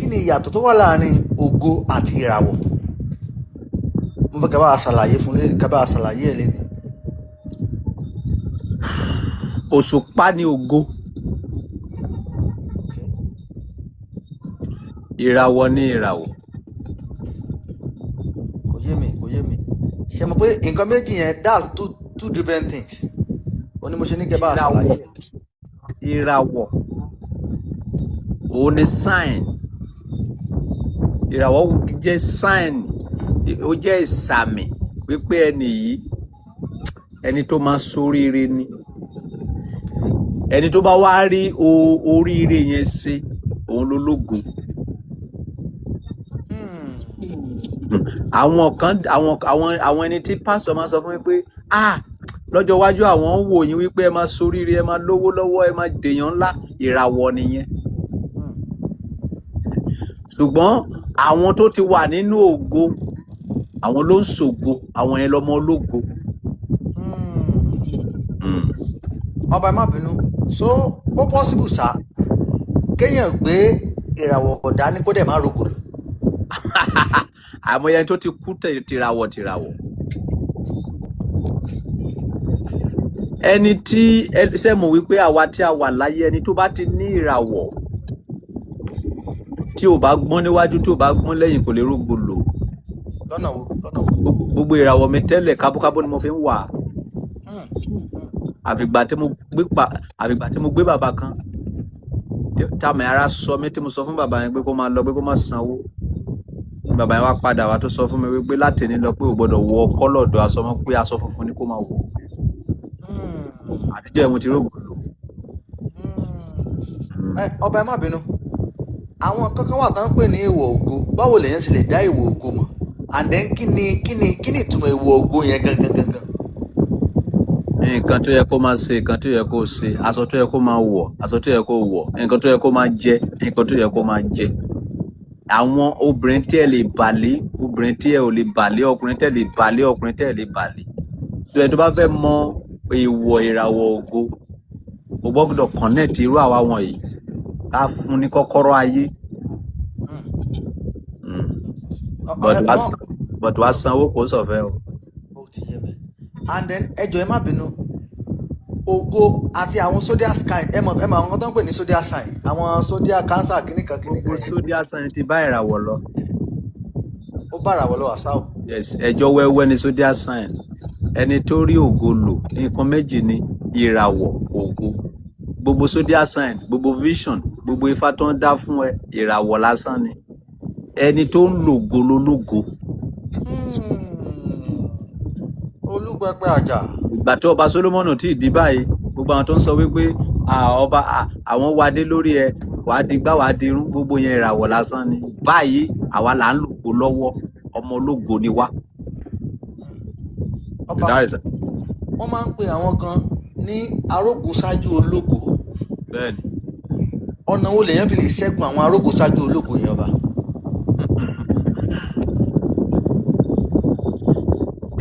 Kí ni ìyàtọ̀ tó wà láàrin ògo àti ìràwọ̀? Mo fẹ́ kẹ́ bá wa ṣàlàyé fún lé, kẹ́ bá wa ṣàlàyé ẹ̀ lẹ́nu. Òṣùpá ni ògo, ìràwọ̀ ni ìràwọ̀. Kò yé mi, kò yé mi. Ṣe mọ̀ pé nǹkan méjì yẹn, that's two different things. Ó ní mo ṣe ní kẹ́ bá wa Ìràwọ̀, ṣàlàyé. ìràwọ̀ òun ni sign. Ìràwọ̀ jẹ́ sign, ó jẹ́ ìsàmì wípé ẹni yìí, ẹni tó máa ṣoríire ni. Ẹni tó bá wá rí oríire yẹn ṣe, òun ló lógo. Àwọn kan, àwọn ẹni tí pásítọ̀ máa sọ fún mi pé, ah, lọ́jọ́ iwájú àwọn ń wò yín wípé ẹ máa ṣoríire, ẹ máa lówó lọ́wọ́, ẹ máa dèèyàn ńlá, ìràwọ̀ nìyẹn. Ṣùgbọ́n àwọn tó ti wà nínú ògo, àwọn ló ń ṣògo, àwọn yẹn lọmọ ológo. Ọba, ẹ má bínú. So ó possible ṣá kéèyàn gbé ìràwọ̀ dání kó dẹ̀ má rògòlò? Àmọ́ ẹni tó ti kú tìràwọ̀ tìràwọ̀. Ẹni tí ṣe mọ̀ wípé àwa tí a wà láyé, ẹni tó bá ti ní ìràwọ̀, tí ò bá gbọ́n níwájú, tí ò bá gbọ́n lẹ́yìn, kò lè rógo lò. Lọ́nà wo? Lọ́nà wo? Gbogbo ìràwọ̀ mi tẹ́lẹ̀, kábúkábú ni mo fi ń wà. Àfìgbà tí mo gbé pa, àfìgbà tí mo gbé bàbá kan tàmì ara sọ mí, tí mo sọ fún bàbá yẹn pé kó máa lọ, pé kó máa sanwó. Bàbá yẹn wá padà wá tó sọ fún mi wípé láti ní lọ pé ò gbọ́dọ̀ wọ kọ́lọ̀dọ̀ aṣọ mọ́, pé aṣọ funfun ni kó máa wọ̀. Àtijọ́ ẹ̀ mo ti rógo lò. Ẹ ọba, ẹ má bínú. Àwọn kankan wà tó ń pè ní èèwọ̀ ògo. Báwo lèèyàn sì lè dá èèwọ̀ ògo mọ̀? And then kí ni ìtumọ̀ èèwọ̀ ògo yẹn gangan gangan? Nǹkan tó yẹ kó máa ṣe, nǹkan tó yẹ kó ṣe, aṣọ tó yẹ kó máa wọ̀, aṣọ tó yẹ kó wọ̀, nǹkan tó yẹ kó máa jẹ, nǹkan tó yẹ kó máa jẹ. Àwọn obìnrin tí ẹ lè bàlé, obìnrin tí ẹ ò lè bàlé, ọkùnrin tí ẹ lè bàlé, ọkùnrin tí ẹ lè bàlé. So ẹni tó bá fẹ́ mọ èèwọ̀ ìràwọ̀ ògo, o gbọ́dọ̀ connect irú àwa wọ̀nyí, ká fún ní kọ́kọ́rọ́ ayé. But wàá Àwọn but wàá sanwó, kò sọ̀fẹ́ o. Ó ti yé mi. And then, ẹ jọ̀ọ́, ẹ má bínú, ògo àti àwọn zodiac sign, ẹ mọ̀ àwọn tó ń pè ní zodiac sign, àwọn zodiac Cancer, kìnnìkan Gbogbo kìnnìkan yẹn. Zodiac sign ti bá ìràwọ̀ lọ. Ó bá ìràwọ̀ lọ àṣà o. Yes, ẹjọ́ wẹ́wẹ́ ni zodiac sign. Ẹni tó rí ògo lò, nǹkan méjì ni: ìràwọ̀, ògo. Gbogbo zodiac sign, gbogbo vision, gbogbo ifá tó ń dá fún ẹ, ìràwọ̀ lásán ni. Ẹni tó ń lògo lólógo. Olúpẹpẹ àjà. Ìgbà tí ọba Solomoni tí ì di báyìí, gbogbo àwọn tó ń sọ wípé ọba, àwọn wádé lórí ẹ, wàá di gbá, wàá di irun, gbogbo yẹn ìràwọ̀ lásán ni. Báyìí àwa là ń lògo lọ́wọ́, ọmọ ológo ni wá. Ọba, That is wọ́n máa ń pe àwọn kan ní arógo ṣáájú ológo. Bẹ́ẹ̀ni. Ọ̀nà wo lèèyàn fi lè ṣẹ́gun àwọn arógo ṣáájú ológo yẹn, ọba?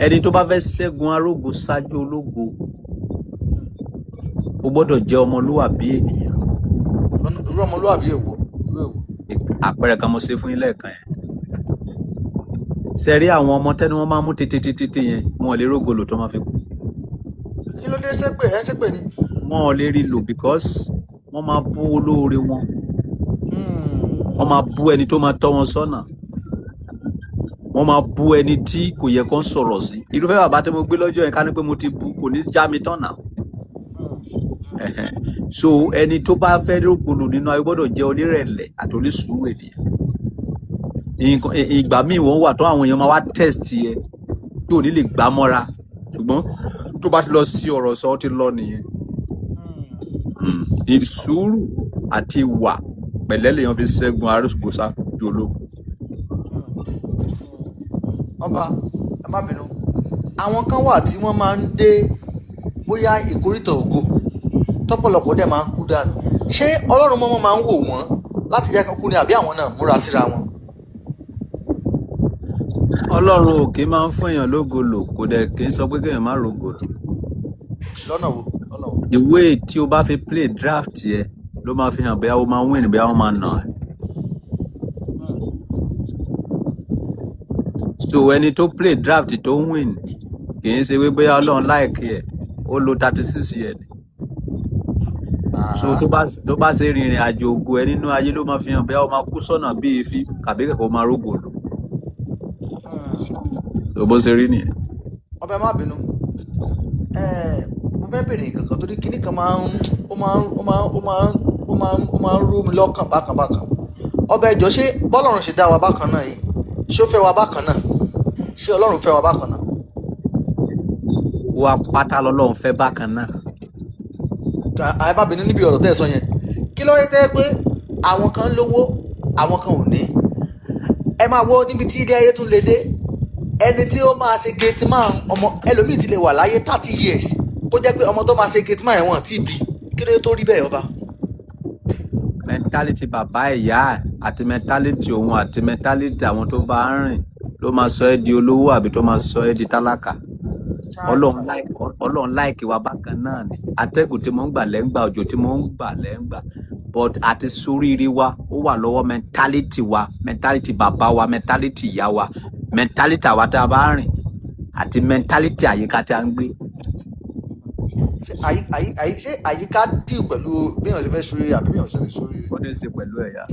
Ẹni tó bá fẹ́ ṣẹ́gun arógo ṣáájú ológo, ó gbọ́dọ̀ jẹ́ ọmọlúwàbí ènìyàn. Irú ọmọlúwàbí èwo? Irú èwo? Àpẹẹrẹ kan mo ṣe fún yín lẹ́ẹ̀kan yẹn. Ṣe rí àwọn ọmọ tẹ́ni wọ́n máa ń mú tètè tètè yẹn, wọn ò lè rógo lò tó máa fi kú. Kí ló dé? Ṣépè ẹ ṣépè ni? Wọn ò lè rí lò because wọ́n máa bú olóore wọn. Wọ́n máa bú ẹni tó máa tọ́ wọn sọ́nà. Wọ́n máa bú ẹni tí kò yẹ kó sọ̀rọ̀ sí. Irúfẹ́ bàbá tí mo gbé lọ́jọ́ yẹn, ká ní pé mo ti bú, kò ní já mi tán náà. So ẹni tó bá fẹ́ rógo lò nínú ayé gbọ́dọ̀ jẹ́ onírẹ̀lẹ̀ àti onísùúrù ènìyàn. Nǹkan ìgbà míì wọ́n wà tó àwọn èèyàn máa wá test ẹ tí ò ní lè gbá mọ́ra, ṣùgbọ́n tó bá ti lọ sí ọ̀rọ̀ sọ, ó ti lọ nìyẹn. Ìsùúrù àti ìwà pẹ̀lẹ́ lèèyàn fi ṣẹ́gun arógbòsá ju ológun. Ọba, ẹ má bínú. Àwọn kan wà tí wọ́n máa ń dé bóyá ìkórìtà ògo, tọ́pọ̀lọpọ̀ dẹ̀ máa ń kú dànù. Ṣé Ọlọ́run mọ́mọ́ máa ń wò wọ́n láti jẹ́ kán kú ni, àbí àwọn náà múra síra wọn? Ọlọ́run òkè máa ń fún èèyàn lógo lò, kò dẹ̀ kì í sọ pé kéèyàn má rogo lò. Lọ́nà wo? Lọ́nà wo? The way tí o bá fi play draft yẹ ló máa fi hàn bóyá o máa win, bóyá o máa nà ẹ́. So ẹni tó play draft tó ń win, kì í ṣe wí bóyá Ọlọ́run like ẹ̀, ó lo 36 years. So tó bá ṣe rìnrìn àjò ògo ẹ nínú ayé ló máa fi hàn bóyá ó máa kú sọ́nà bí èéfín kàbí kẹ̀kọ́ máa rógò lò. So bó ṣe rí nìyẹn. Ọba, ẹ má bínú, mo fẹ́ bèrè nǹkan kan torí kinní kan máa ń ó máa ń ó máa ń ó máa ń ó máa ń ó máa ń rú mi lọ́kàn bákan bákan. Ọba, ẹjọ́, ṣé bọ́lọ́run ṣe dá wa bákan náà yìí, ṣé ó fẹ́ wa bákan náà? Ṣé Ọlọ́run fẹ́ wa bákan náà? Wa pátá lọ́lọ́run fẹ́ bákan náà. Ẹ má bínú, níbi ọ̀rọ̀ tẹ́ ẹ sọ yẹn, kí ló dé tẹ́ pé àwọn kan lówó, àwọn kan ò ní? Ẹ máa wo níbi tí ilé ayé tún lè dé, ẹni tí ó máa ṣe gate man, ọmọ ẹlòmíì ti lè wà láyé 30 years, kó jẹ́ pé ọmọ tó máa ṣe gate man ẹ̀wọ̀n tí bí. Kí ló dé tó rí bẹ́ẹ̀, ọba? Mentality bàbá, ìyá ẹ̀ àti mentality òun àti mentality àwọn tó bá ń rìn ló máa sọ ẹ́ di olówó àbí tó máa sọ ẹ́ di tálákà. Ọlọ́run like wa bákan náà ni. Atẹ́gùn tí mo ń gbà lẹ́ ń gbà, òjò tí mo ń gbà lẹ́ ń gbà, but àti sóríire wa, ó wà lọ́wọ́ mentality wa, mentality bàbá wa, mentality ìyá wa, mentality àwa tá a bá rìn àti mentality àyíká tí a ń gbé. Ṣé àyíká deal pẹ̀lú bí èèyàn ṣe fẹ́ sóríire àbí bí èèyàn ṣe lè sóríire? Ó ní í ṣe pẹ̀lú ẹ̀yà.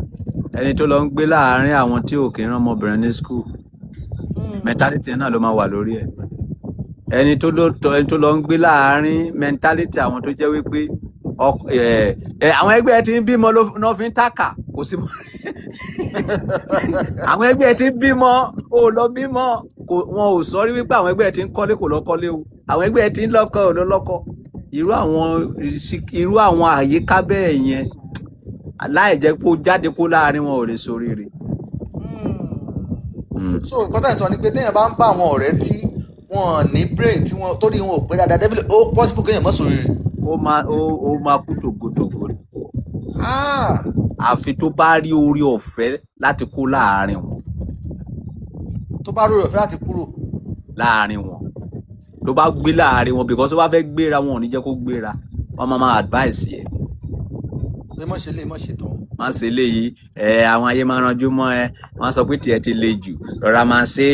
Ẹni tó lọ ń gbé láàárín àwọn tí ò kí ń rán ọmọbìnrin ní school, mentality náà ló máa wà lórí ẹ̀. Ẹni tó lọ ń gbé láàárín mentality àwọn tó jẹ́ wípé ẹ ẹ àwọn ẹgbẹ́ ẹ ti ń bímọ ló náà fi ń tàkà kò sí mọ́. Àwọn ẹgbẹ́ ẹ ti ń bímọ, ó lọ bímọ kò, wọn ò sọ rí wípé àwọn ẹgbẹ́ ẹ ti ń kọ́lé, kò lọ kọ́lé o. Àwọn ẹgbẹ́ ẹ ti ń lọ́kọ, ò lọ lọ́kọ. Irú àwọn àyíká bẹ́ẹ̀ yẹn, láì jẹ́ kó jáde kó láàárín wọn, ò lè ṣoríire. So nǹkan tá à ń sọ ni pé téèyàn bá ń bá àwọn ọ̀rẹ́ tí wọ́n ní brain, tí wọ́n torí wọn ò pé dáadáa, definitely ó possible kéèyàn má ṣoríire. Ó máa kú tògótògó ni. Àfi tó bá rí orí ọ̀fẹ́ láti kó láàárín wọn. Tó bá rí ọ̀fẹ́ láti kúrò. Láàárín wọn, tó bá gbé láàárín wọn, because tó bá fẹ́ gbéra, wọn ò ní jẹ́ kó gbéra, wọ́n máa máa advice yẹ. Pé mọ̀ ṣe lè mọ̀ ṣe tán. Má ṣe léyìí ẹ, àwọn ayé máa ranjú mọ́ ẹ, wọ́n sọ pé tiẹ̀ ti le jù, rọra máa ṣe.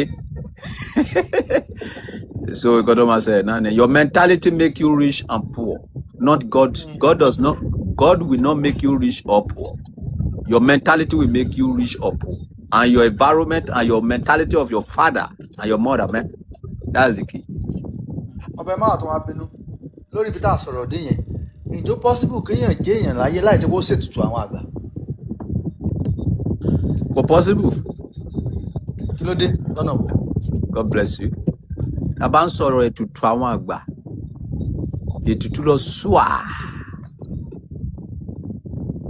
So nǹkan tó máa ṣẹlẹ̀ náà ni, your mentality make you rich and poor, not God. God does not, God will not make you rich or poor. Your mentality will make you rich or poor, and your environment and your mentality of your father and your mother, man, that's the key. Ọbẹ̀ máa tó wá bínú lórí ibi tá a sọ̀rọ̀ dé yẹn, ǹjọ́ possible kéèyàn jẹ́ èèyàn láyé láì ṣe kó ṣètùtù àwọn àgbà? Kò possible. Kí ló dé, lọ́nà wo? God bless you. A bá ń sọ̀rọ̀ ètùtù àwọn àgbà, ètùtù lọ sùà.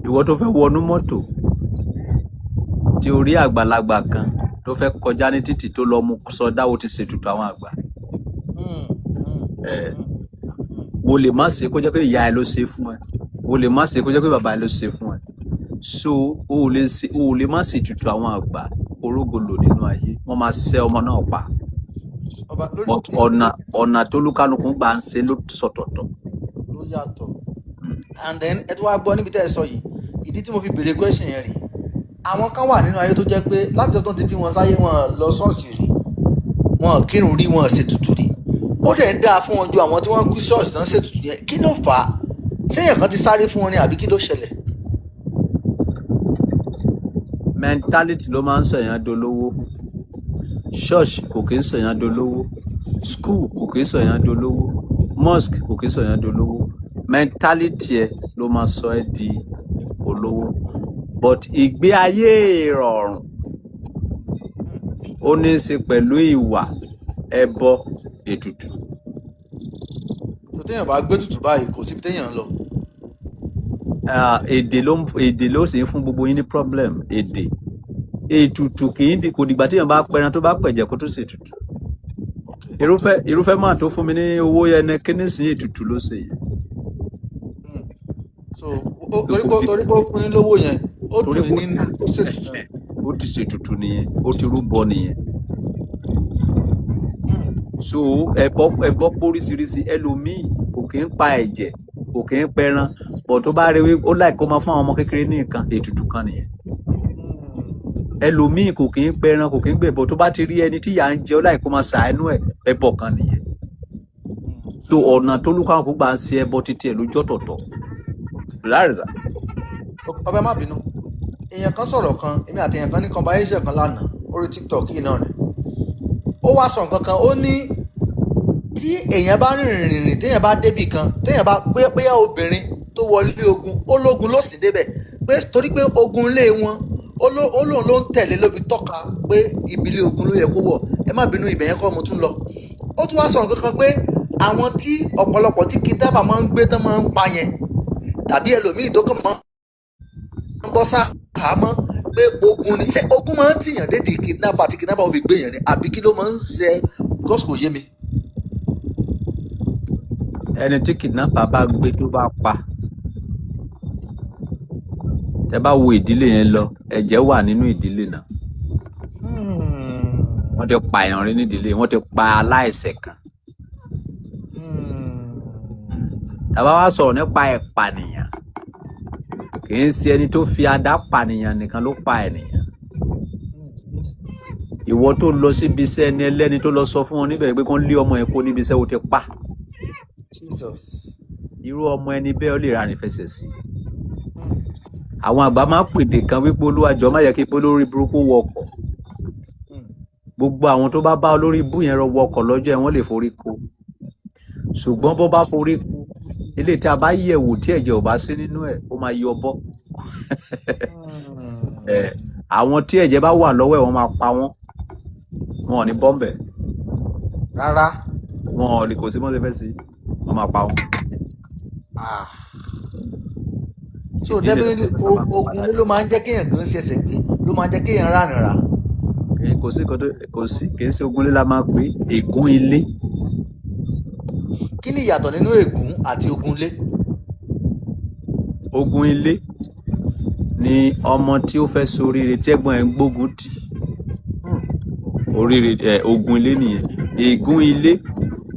Ìwọ tó fẹ́ wọnú mọ́tò, tí o rí àgbàlagbà kan tó fẹ́ kọjá ní títì tó lọ mú sọdá, o ti ṣètùtù àwọn àgbà. Ẹ o lè má ṣe kó jẹ́ pé ìyá ẹ ló ṣe fún ẹ, o lè má ṣe kó jẹ́ pé bàbá ẹ ló ṣe fún ẹ. So o lè ṣe, o lè má ṣètùtù àwọn àgbà orógolo nínú ayé, wọ́n máa ṣẹ́ ọmọ náà pa. Ọba lórí But ọ̀nà tó lúkálùkù gbà ń ṣe ló sọ̀tọ̀tọ̀. Ló yàtọ̀. And then ẹ tún wá gbọ́ níbi tẹ́ ẹ sọ yìí, ìdí tí mo fi béèrè question yẹn rèé. Àwọn kan wà nínú ayé tó jẹ́ pé láti ọdún tí bí wọn sáyé, wọn lọ ṣọ́ọ̀ṣì rí, wọn kírun rí, wọn ṣètùtù rí, ó dẹ̀ ń dáa fún wọn ju àwọn tí wọ́n kú ṣọ́ọ̀ṣì tán ṣètùtù yẹn. Kí ló fà á? Séèyàn kan ti sáré fún wọn ni àbí kí ló ṣẹlẹ̀? Mentality ló máa ń sọ̀yàn dolówó. Church kò kí ń sọ̀yàn dolówó, school kò kí ń sọ̀yàn dolówó, mosque kò kí ń sọ̀yàn dolówó. Mentality ẹ ló máa sọ ẹ́ di olówó, but ìgbé ayé ìrọ̀rùn, ó ní í ṣe pẹ̀lú ìwà, ẹbọ, ètùtù. Tó téèyàn bá gbé tutù báyìí, kò síbi téèyàn ń lọ. Ah, èdè ló sì ń fún gbogbo yín ní problem. Èdè ètùtù kì í di, kò dìgbà téèyàn bá pẹran, tó bá pẹ̀jẹ̀ kó tó ṣètùtù. Irúfẹ́ máa tó fún mi ní owó ẹni kíní sí, ètùtù ló ṣe yìí. So torí pé ó fún yín lówó yẹn, ó Torí dùn pé yín nínú, ó ṣètùtù. Ó ti ṣètùtù nìyẹn, ó ti rúbọ nìyẹn. So ẹbọ póríṣiríṣi. Ẹlòmíì kò kí ń pa ẹ̀jẹ̀, kò kí ń pẹran, bọ̀ tó bá rí wí ó láì kó máa fún àwọn ọmọ kékeré ní nǹkan, ètùtù kan nìyẹn. Ẹlòmíì kò kì í pẹran, kò kì í gbẹ̀bọ, tó bá ti rí ẹni tí ìyà ń jẹ ọ́ láì kó máa ṣàánú ẹ̀, ẹbọ kan nìyẹn. So ọ̀nà tó lúkàkú gbà ń ṣe ẹbọ títí ẹ̀ lójú ọ̀tọ̀ọ̀tọ̀ láàrínṣà. Ọbẹ̀, má bínú, èèyàn kan sọ̀rọ̀ kan, èmi àti èèyàn kan ní conversation kan lánàá orí TikTok yìí náà ni. Ó wá sọ nǹkan kan, ó ní tí èèyàn bá rìnrìn rìnrìn, téèyàn bá débì kan, téèyàn bá bóyá obìnrin tó wọlé ogun, ó lógun ló sì débẹ̀, pé torí pé ogun lé wọn, ó lóun ló ń tẹ̀lé, ló fi tọ́ka pé ibi ilé ogun ló yẹ kó wọ̀. Ẹ má bínú, ibẹ̀ yẹn kọ́ mo tún lọ. Ó tún wá sọ nǹkan kan pé àwọn tí ọ̀pọ̀lọpọ̀ tí kidnapper máa ń gbé tán máa ń pa yẹn, tàbí ẹlòmíì tó kàn máa ń bọ́ sáhàámọ́, pé ogun ni. Ṣé ogun máa ń tìyàn dédìí kidnapper tí kidnapper ò fi gbé yàn ni, àbí kí ló máa ń ṣe? Because kò yé mi. Ẹni tí kidnapper bá gbé tó bá pa, tẹ bá wo ìdílé yẹn lọ, ẹ̀jẹ̀ wà nínú ìdílé náà. Wọ́n ti pa èèyàn rí nídìílé, wọ́n ti pa aláìṣẹ̀ kan. Tàbá wá sọ̀rọ̀ nípa ìpànìyàn, kì í ṣe ẹni tó fi adá pànìyàn nìkan ló pa ènìyàn. Ìwọ tó lọ síbi iṣẹ́ ẹni ẹlẹ́ni, tó lọ sọ fún wọn níbẹ̀ pé kán lé ọmọ ẹ̀ kó níbi iṣẹ́, o ti pa. Jesus. Irú ọmọ ẹni bẹ́ẹ̀, ó lè ra nífẹsẹ̀ sí. Àwọn àgbà máa ń pèdè kan wípé, "Olúwa jọ̀ọ́, má yẹ kí olórí burúkú wọkọ̀." Gbogbo àwọn tó bá bá olórí ibú yẹn wọkọ̀ lọ́jọ́ ẹ̀, wọ́n lè forí kó. Ṣùgbọ́n bó bá forí kó, eléyìí tí a bá yẹ̀ wò, tí ẹ̀jẹ̀ ò bá sí nínú ẹ̀, ó máa yọ bọ́. Ẹ̀ àwọn tí ẹ̀jẹ̀ bá wà lọ́wọ́ ẹ̀, wọ́n máa pa wọ́n, wọn ò ní bọ́m̀bẹ̀. Rárá. Wọn ò lè, kò sí mọ́ ṣe fẹ́ sí, wọ́n máa pa wọ́n. Ah. So Ìdí nìyẹn definitely tó máa fi ogun pàtàkì. ló máa ń jẹ́ kéèyàn gan ṣẹ̀ṣẹ̀ gbé, ló máa ń jẹ́ kéèyàn ránìra. Kò sí nǹkan tó kò sí, kì í ṣe ogun ilé la máa pè é, ègún ilé. Kí ni ìyàtọ̀ nínú ègún àti ogun ilé? Ogun ilé ni ọmọ tí ó fẹ́ ṣoríire tẹ́gbọ́n ẹ̀ ń gbógun tì. Oríire ẹ̀, ogun ilé nìyẹn. Ègún ilé,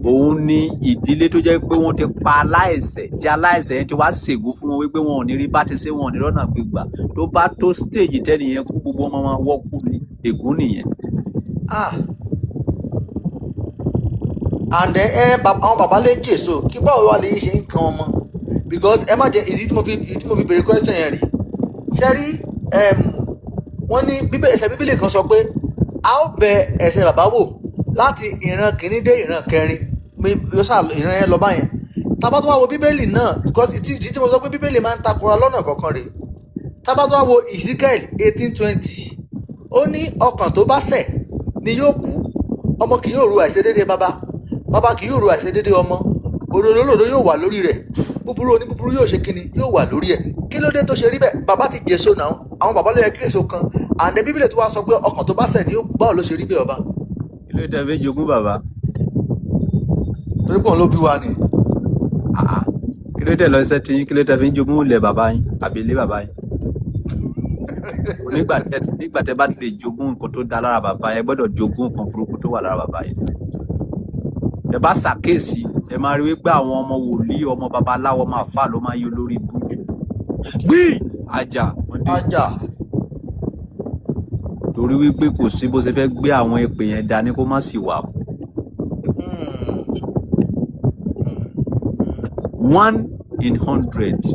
òun ni ìdílé tó jẹ́ pé wọ́n ti pa aláìṣẹ̀, tí aláìṣẹ̀ yẹn ti wá ṣègùn fún wọn wípé wọn ò ní rí bá ti ṣe, wọn ò ní rọ́nà gbégbà. Tó bá tó stage tẹ́nìyẹn kú, gbogbo wọn máa wọ́ kú ni. Ègún nìyẹn. Ah, and then ẹ àwọn bàbá lè jèso kí báwo wà lè ṣe ń kan ọmọ? Because ẹ má jẹ ìdí tí mo fi béèrè question yẹn rí. Ṣe rí, wọ́n ní ẹsẹ̀ Bíbélì kan sọ pé a ó bẹ ẹ̀ṣẹ̀ bàbá wò láti ìran kìíní dé ìran kẹrin, pé yóò sá ìran yẹn lọ báyẹn. Tá bá tó wá wo Bíbélì náà, because ìdí tí mo sọ pé Bíbélì máa ń takora lọ́nà kọ̀ọ̀kan rèé. Tá bá tó wá wo Ezekiel 18:20, ó ní ọkàn tó bá ṣẹ̀ ni yóò kú. Ọmọ kì yóò ru àìṣedéédé bàbá, bàbá kì yóò ru àìṣedéédé ọmọ. Òdodo olódodo yóò wà lórí rẹ̀, búburú oníbúburú yóò ṣe kíni? Yóò wà lórí ẹ̀. Kí ló dé tó ṣe rí bẹ́ẹ̀? Bàbá ti jèso náà, àwọn bàbá ló yẹ kí èso kan, and then Bíbélì tó wá sọ pé ọkàn tó bá ṣẹ̀ ni yóò kú. Báwo ló ṣe rí bẹ́ẹ̀, ọba? Kí ló dé fi jogún bàbá? Torí pé òun ló bí wa ni. Ah, kí ló dé lọ iṣẹ́ tí yín? Kí ló dé fi ń jogún ilẹ̀ bàbá yín àbí ilé bàbá yín? Nígbà tẹ bá ti lè jogún nǹkan tó da lára bàbá yẹn, gbọ́dọ̀ jogún nǹkan burúkú tó wà lára bàbá yẹn. Ẹ bá ṣàkíyèsí, ẹ máa rí wípé àwọn ọmọ wòlíì, ọmọ babaláwo, ọmọ àfáà ló máa ń yọ lórí ibú jù gbí àjà wọn dé. Ajá. Torí wípé kò sí bó ṣe fẹ́ gbé àwọn èpè yẹn dání kó má sì wà. 1 in 100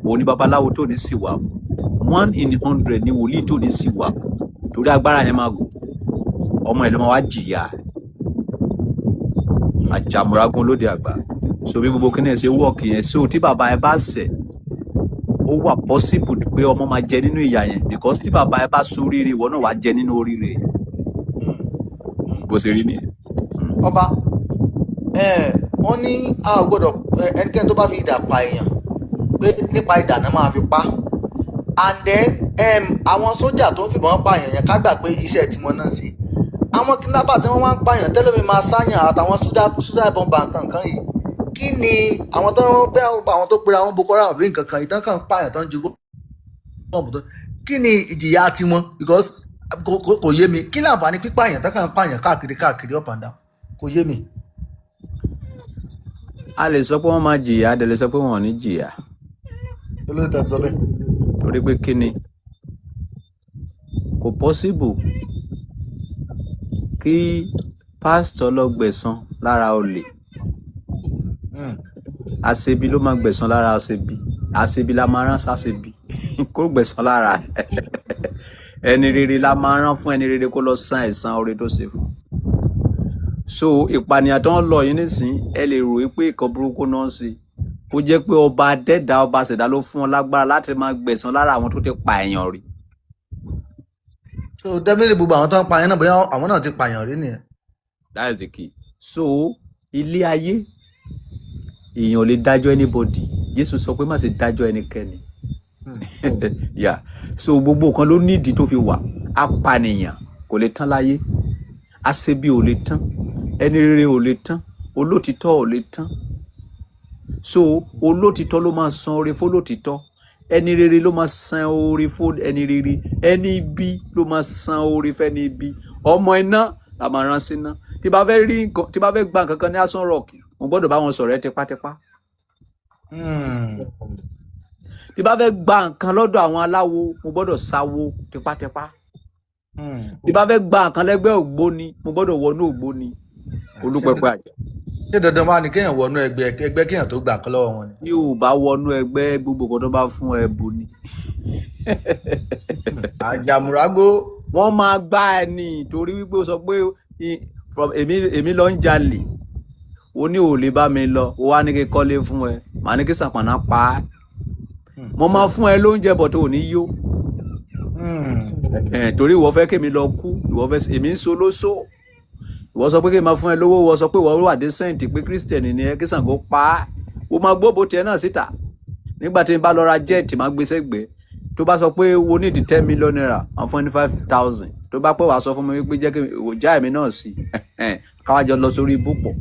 òun ni babaláwo tó ní sì wà, 1 in 100 ni wòlíì tó ní sì wà, torí agbára yẹn máa gùn, ọmọ ẹ̀ ló máa wá jìyà àjàmúrágún lóde àgbà. So bí gbogbo kíní ẹ̀ ṣe wọ́ọ̀kì yẹn, so tí bàbá ẹ bá ṣẹ̀, ó wà possible pé ọmọ máa jẹ nínú ìyà yẹn, because tí bàbá ẹ bá ṣoríire, ìwọ náà wàá jẹ nínú oríire. Bó ṣe rí nìyẹn. Ọba ẹ, wọ́n ní a ò gbọ́dọ̀ ẹnikẹ́ni tó bá fi idà pa èèyàn, pé nípa idà náà máa fi pa. And then àwọn sójà tó ń fìbọn pààyàn yẹn, ká gbà pé iṣẹ́ tiwọn náà ṣe. Àwọn kidnapper tí wọ́n wá ń pààyàn tẹ́lẹ̀ mi máa sáyàn, àtàwọn suicide bomber nǹkan kan yìí, kí ni àwọn tó ń bẹ́, àwọn tó pera àwọn Boko Haram àbí nǹkan kan, ìtàn kan pààyàn tó ń ju bọ́ọ̀mù tó, kí ni ìjìyà tiwọn? Because kò yé mi, kí ni àǹfààní pípààyàn tó kàn ń pààyàn káàkiri káàkiri, up and down? Kò yé mi. A lè sọ pé wọ́n máa jìyà, a dẹ̀ lè sọ pé wọ́n ò ní jìyà. Kí ló dé tẹ́ fi sọ bẹ́ẹ̀? Torí pé kí ni? Kò possible kí pásítọ̀ lọ gbẹ̀san lára olè. Aṣebi ló máa gbẹ̀san lára aṣebi. Aṣebi la máa rán sáṣebi kó gbẹ̀san lára ẹni rere, la máa rán fún ẹni rere kó lọ san ẹ̀san oore tó ṣe fún. So ìpànìyàn tó ń lọ yìí nísìn, ẹ lè rò pé ìkan burúkú náà ń ṣe, kó jẹ́ pé ọba dẹ́dà, ọba ṣẹ̀dá ló fún ọ lágbára láti máa gbẹ̀san lára àwọn tó ti pa èèyàn rí. So definitely, gbogbo àwọn tó ń pààyàn náà, bóyá àwọn náà ti pààyàn rí nìyẹn. That is the key. So ilé ayé, èèyàn ò lè dájọ́ anybody. Jésù sọ pé má ṣe dájọ́ ẹnikẹ́ni. Yeah, so gbogbo nǹkan ló nídìí tó fi wà. Apànìyàn kò lè tán láyé, aṣebi ò lè tán, ẹni rere ò lè tán, olótìtọ́ ò lè tán. So olótìtọ́ ló máa san oore fólótìtọ́, ẹni rere ló máa san oore fún ẹni rere, ẹni ibi ló máa san oore fẹ́ni ibi. Ọmọ iná la máa rán síná. Tí bá fẹ́ rí nǹkan, tí bá fẹ́ gba nǹkan kan ní Asan Rock, mo gbọ́dọ̀ bá wọn sọ̀rọ̀ ẹ tipátipá. Tí bá fẹ́ gba nǹkan lọ́dọ̀ àwọn aláwo, mo gbọ́dọ̀ sáwó tipátipá. Tí bá fẹ́ gba nǹkan lẹ́gbẹ́ ògbóni, mo gbọ́dọ̀ wọnú ògbóni. Olúpẹpẹ àjà. Ṣé dandan wá ni kéèyàn wọnú ẹgbẹ́ kéèyàn tó gbà kan lọ́wọ́ wọn ni? Bí o bá wọnú ẹgbẹ́, gbogbo nǹkan tó bá fún ẹ bù ni. Àjàmùrágbó. Wọ́n máa gbá ẹ ní, torí wípé o sọ pé from èmi lọ ń jalè, o ní ò lè bá mi lọ, o wá ní kí kọ́lé fún ẹ, màá ní kí sàpànà pa á. Mo máa fún ẹ lóúnjẹ bọ̀ tó ò ní yó. Ẹ̀ torí ìwọ fẹ́ kémi lọ kú, ìwọ fẹ́ èmi ń so lóso, ìwọ sọ pé kí n máa fún ẹ lówó, ìwọ sọ pé ìwọ wà decent, pé Christian ni ẹ, kí Ṣàngó pa á. O máa gbóbo tiẹ̀ náà síta nígbà tí n bá lọ ra jet, máa gbé sẹ́gbẹ̀ẹ́. Tó bá sọ pé wo ní di ₦10 million, máa fún ẹ ní 5,000. Tó bá pẹ́, wàá sọ fún mi wípé jẹ́ kí n já èmi náà sí, káwá jọ lọ sórí ibú pọ̀.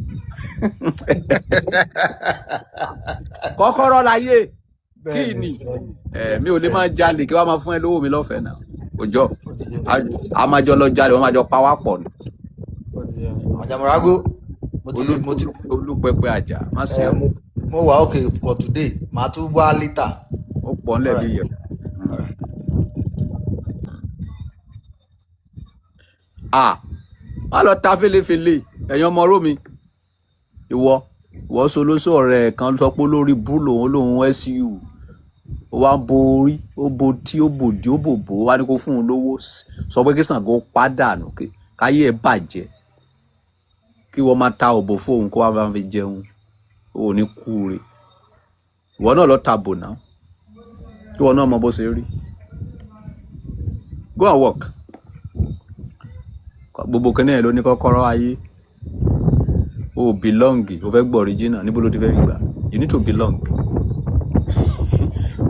Kọ́kọ́rọ́ láyé kí Bẹ́ẹ̀ni. ni ẹ mi ò lè máa jalè kí wàá máa fún ẹ lówó mi lọ́fẹ̀ẹ́ náà. Òjò a máa jọ lọ jalè, wọ́n máa jọ pa wá pọ̀ ni. Àjàmùrágbó, mo ti mo ti Olúpẹpẹ àjà má sí. Ẹ mo wà okay for today, màá tún wá later. Ó pọ̀ ńlẹ̀ bí Alright. iyọ̀. Alright. Ah, má lọ ta fèlèfèlè ẹ̀yin ọmọ ró mi. Ìwọ solóso ọ̀rẹ́ kan sọ pé lórí bú lòun lòun su, ó wá ń bo orí, ó bo tí ó bòdì, ó bòbò, ó wá ní kó fún un lówó, sọ pé kí Ṣàngó pàdánù káyé ẹ bàjẹ́, kí wọ́n máa ta òbò fóun kó wá máa fi jẹun. Ó ní kúure. Ìwọ náà lọ ta bò náà, kí ìwọ náà mọ bó ṣe rí. Go and work. Gbogbo kìnìún ẹ̀ ló ní kọ́kọ́rọ́ ayé. O belong, o fẹ́ gbọ́ original, níbo ló ti fẹ́ rí gbà? You need to belong.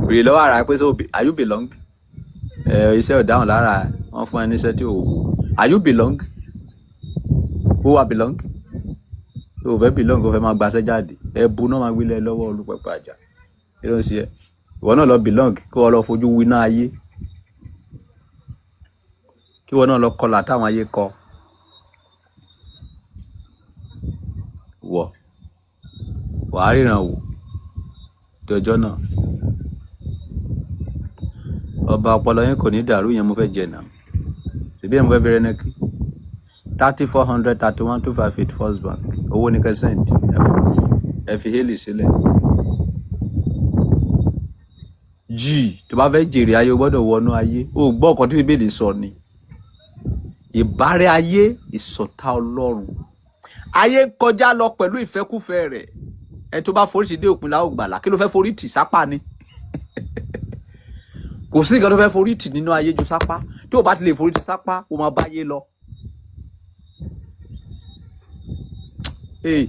Bèrè lọ́wọ́ ara ẹ pé so are you belong? Ẹ iṣẹ́ ò dáhùn lára ẹ, wọ́n fún ẹ níṣẹ́ tí ò wù. Are you belong? Ó wà belong, o fẹ́ belong, o fẹ́ máa gbaṣẹ́ jáde, ẹ bu náà máa gbélé ẹ lọ́wọ́. Olùpẹ̀pẹ̀ àjà, kí ló ń ṣe ẹ? Ìwọ náà lọ belong, kí wọ́n lọ fojú winá ayé, kí wọ́n náà lọ kọlà táwọn ayé kọ. Wọ̀ wàá ríran wò dọjọ́ náà. Ọba ọpọlọ yín kò ní dàrú. Yẹn mo fẹ́ jẹ náà, ṣèbí yẹn mo fẹ́ fi rẹ́nẹ́kì. 304031258, First Bank. Owó ní kẹ́ send, ẹ fi hélì sílẹ̀. Jì tó bá fẹ́ jèrè ayé, o gbọ́dọ̀ wọnú ayé. O gbọ́ ọ̀kan tí Bíbélì sọ ni ìbárẹ́ ayé, ìṣọ̀tá Ọlọ́run. Ayé ń kọjá lọ pẹ̀lú ìfẹ́kúfẹ̀ẹ́ rẹ̀. Ẹ tó bá forí tì dé òpin la ó gbàlà. Kí ló fẹ́ forí tì? Sápá ni. Kò sí nǹkan tó fẹ́ forí tì nínú ayé ju sápá. Tí o bá ti lè forí tì sápá, o máa bá ayé lọ. Ee,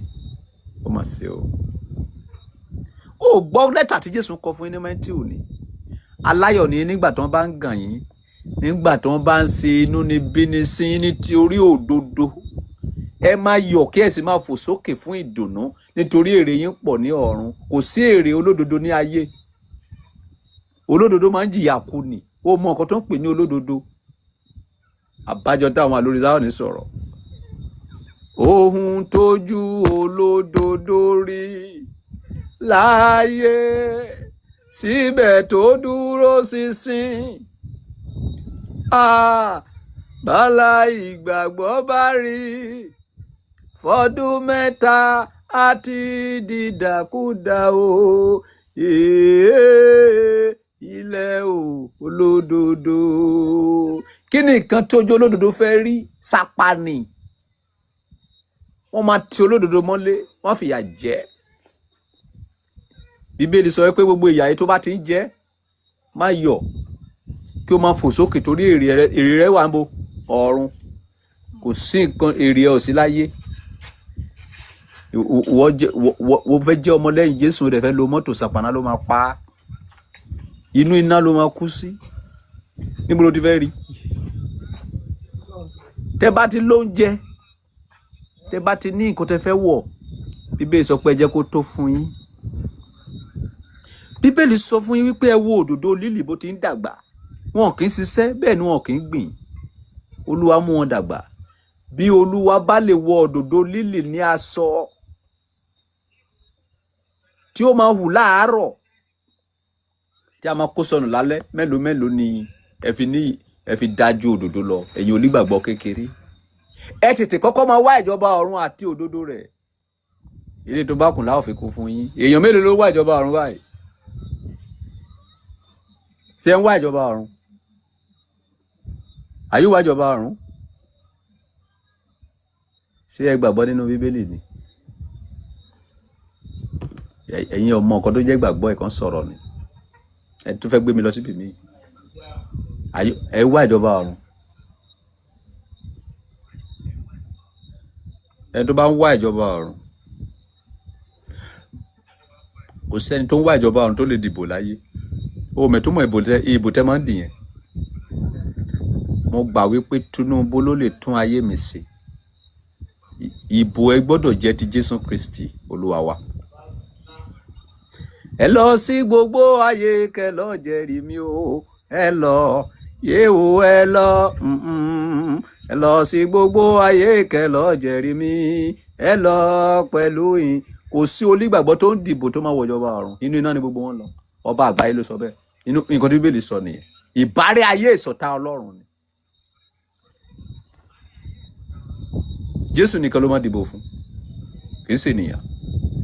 ó mà ṣe o. O gbọ́ lẹ́tà tí Jésù kọ fún yín ní Mátíù ni: aláyọ̀ ni nígbà tí wọ́n bá ń gàn yín, nígbà tí wọ́n bá ń ṣe inúnibíni sí yín ní ti orí òdodo. Ẹ máa yọ̀ kí ẹ sì máa fò sókè fún ìdùnnú, nítorí èrè yín pọ̀ ní ọ̀run. Kò sí èrè olódodo ní ayé. Olódodo máa ń jìyà kú ni. Ó mọ nǹkan tó ń pè ní olódodo. Àbájọ táwọn àlórí Zion sọ̀rọ̀: ohun tójú olódodo rí láàyè, síbẹ̀ tó dúró ṣinṣin. Ah, bàlá ìgbàgbọ́ bá rí fọdún 3 àti dídàkudà o. Èè, ilẹ̀ o olódodo. Kí ni nǹkan tí ojú olódodo fẹ́ rí? Sápá ni wọ́n máa ti olódodo mọ́lé, wọ́n fìyà jẹ. Bíbélì sọ pé gbogbo ìyà yìí tó bá ti ń jẹ, má yọ̀, kí o máa fò sókè, torí èrè rẹ wà ń bo ọ̀run. Kò sí nǹkan èrè ẹ ò sí láyé. Wọ́n fẹ́ jẹ́ ọmọlẹ́yìn Jésù rẹ̀, fẹ́ lo mọ́tò, sàpàná ló máa pa á, inú iná ló máa kú sí. Níbo ló ti fẹ́ rí? Tẹ́ bá ti lóúnjẹ, tẹ́ bá ti ní nǹkan tẹ́ fẹ́ wọ̀, Bíbélì sọ pé ẹ jẹ́ kó tó fún yín. Bíbélì sọ fún yín wípé ẹ wo òdòdó lílì bó ti ń dàgbà. Wọn kì í ṣiṣẹ́, bẹ́ẹ̀ ni wọn kì í gbìn. Olúwa mú wọn dàgbà. Bí Olúwa bá lè wọ òdòdó lílì ní aṣọ tí ó máa hù láàárọ̀, tí a máa kó sọnù lálẹ́, mélòó mélòó ni ẹ fi ní ẹ fi dájú òdòdó lọ, ẹ̀yin onígbàgbọ́ kékeré? Ẹ tètè kọ́kọ́ máa wá ìjọba ọ̀run àti òdodo rẹ̀, ilé tó bá kùn láò fi kún fún yín. Èèyàn mélòó ló wá ìjọba ọ̀run báyìí? Ṣé ń wá ìjọba ọ̀run? Àyè wá ìjọba ọ̀run? Ṣé ẹ gbàgbọ́ nínú Bíbélì ni? Ẹ̀yin ọmọ nǹkan tó jẹ́ gbàgbọ́ ẹ̀ kan sọ̀rọ̀ ni. Ẹ tún fẹ́ gbé mi lọ síbi mi. Ẹ wá ìjọba ọ̀run. Ẹni tó bá ń wá ìjọba ọ̀run, kò sẹ́ni tó ń wá ìjọba ọ̀run tó lè dìbò láyé. O mẹ̀túmọ̀ ìbò tẹ́ máa ń dì yẹn. Mo gbà wípé Tinubu ló lè tún ayé mi ṣe. Ìbò ẹ gbọ́dọ̀ jẹ́ ti Jésù Kristi Olúwa wa. Ẹ lọ sí gbogbo ayé, kẹ́ lọ jẹ́rìí mi o. Ẹ lọ yéwo, ẹ lọ, ẹ lọ sí gbogbo ayé, kẹ́ lọ jẹ́rìí mi. Ẹ lọ pẹ̀lú yín. Kò sí onígbàgbọ́ tó ń dìbò tó máa wọ̀jọba ọ̀run. Inú iná ni gbogbo wọn lọ. Ọba àgbáyé ló sọ bẹ́ẹ̀. Inú nǹkan tí Bíbélì sọ nìyẹn. Ìbárẹ́ ayé ìsọ̀tá Ọlọ́run ni. Jésù nìkan ló máa dìbò fún, kì í ṣe ènìyàn.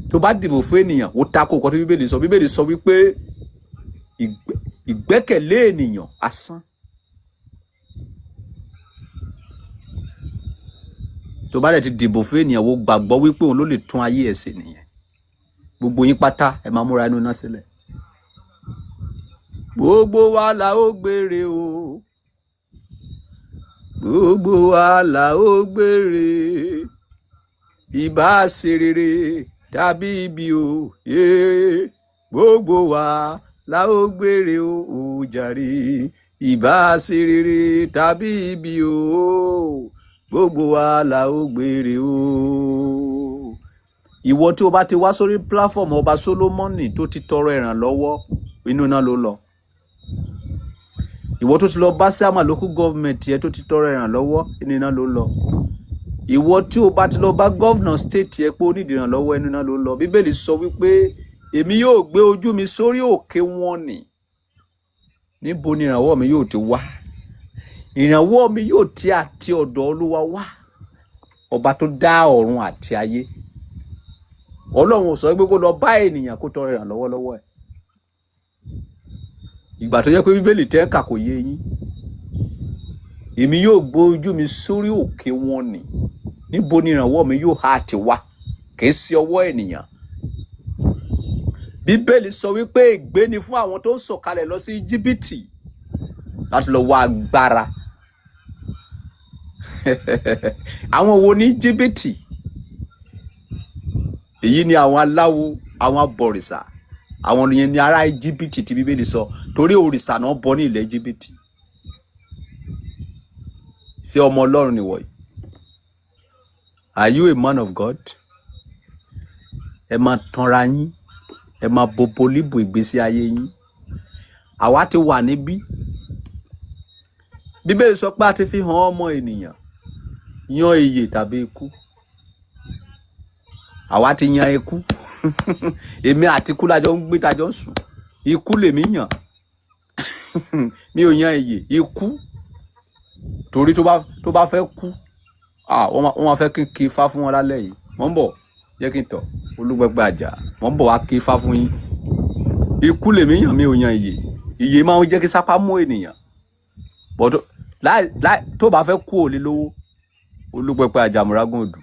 Tó bá dìbò fún ènìyàn, ó tako nǹkan tí Bíbélì sọ. Bíbélì sọ wípé ìgbẹ́kẹ̀lé ènìyàn asán. Tó bá dẹ̀ ti dìbò fún ènìyàn, ó gbàgbọ́ wípé òun ló lè tún ayé ẹ̀ ṣe nìyẹn. Gbogbo yín pátá ẹ máa múra inú iná sílẹ̀. Gbogbo wa la ó gbére o, gbogbo wa la ó gbére, ìbá ṣe rere tàbí ibi o, gbogbo wa la ó gbére o, ò jàre, ìbá ṣe rere tàbí ibi o, gbogbo wa la ó gbére o. Ìwọ tí o bá ti wá sórí platform ọba Solomoni tó ti tọrọ ìrànlọ́wọ́, inú iná ló lọ. Ìwọ tó ti lọ bá Sàmà local government yẹn tó ti tọrọ ìrànlọ́wọ́, inú iná ló lọ. Ìwọ tí o bá ti lọ bá governor state yẹn pé ó nídìí ìrànlọ́wọ́, inú iná ló lọ. Bíbélì sọ wípé èmi yóò gbé ojú mi sórí òkè wọn nì. Níbo ni ìrànwọ́ mi yóò ti wá? Ìrànwọ́ mi yóò ti àti ọ̀dọ̀ Olúwa wá, ọba tó dá ọ̀run àti ayé. Ọlọ́run ò sọ pé kó lọ bá ènìyàn kó tọrọ ìrànlọ́wọ́ lọ́wọ́ ẹ̀. Ìgbà tó jẹ́ pé Bíbélì tẹ́ kà kò yé yín. Èmi yóò gbé ojú mi sórí òkè wọn nì. Níbo ni ìrànwọ́ mi yóò há ti wá? Kì í ṣe ọwọ́ ènìyàn. Bíbélì sọ wípé ègbé ni fún àwọn tó ń sọ̀kalẹ̀ lọ sí Íjíbítì láti lọ wá agbára. Àwọn wo ní Íjíbítì? Èyí ni àwọn aláwo, àwọn abọ̀rìṣà. Àwọn yẹn ni ará Íjíbítì tí Bíbélì sọ, torí òrìṣà náà bọ ní ilẹ̀ Íjíbítì. Ṣé ọmọ Ọlọ́run ni wọ̀nyí? Are you a man of God? Ẹ máa tanra yín, ẹ máa bobo líbò ìgbésí ayé yín. Àwa ti wà níbí. Bíbélì sọ pé a ti fi hàn ọmọ ènìyàn, yan ìyè tàbí ikú. Àwa ti yan ikú. Èmi àti ikú lájọ ń gbé, tájọ ń sùn. Ikú lèmi yàn. Mi ò yan ìyè, ikú. Torí tó bá fẹ́ kú, wọ́n máa fẹ́ kí n kí ifá fún wọn lálẹ́ yìí. Mò ń bọ̀, jẹ́ kí n tọ̀ Olúpẹpẹ Àjà. Mò ń bọ̀ wá kí ifá fún yín. Ikú lèmi yàn, mi ò yan ìyè. Ìyè máa ń jẹ́ kí sápá mú ènìyàn. Bọ́dọ̀ láì láì, tó bá fẹ́ kú, ò lè lówó. Olúpẹpẹ Àjà Mùrágùn Odù,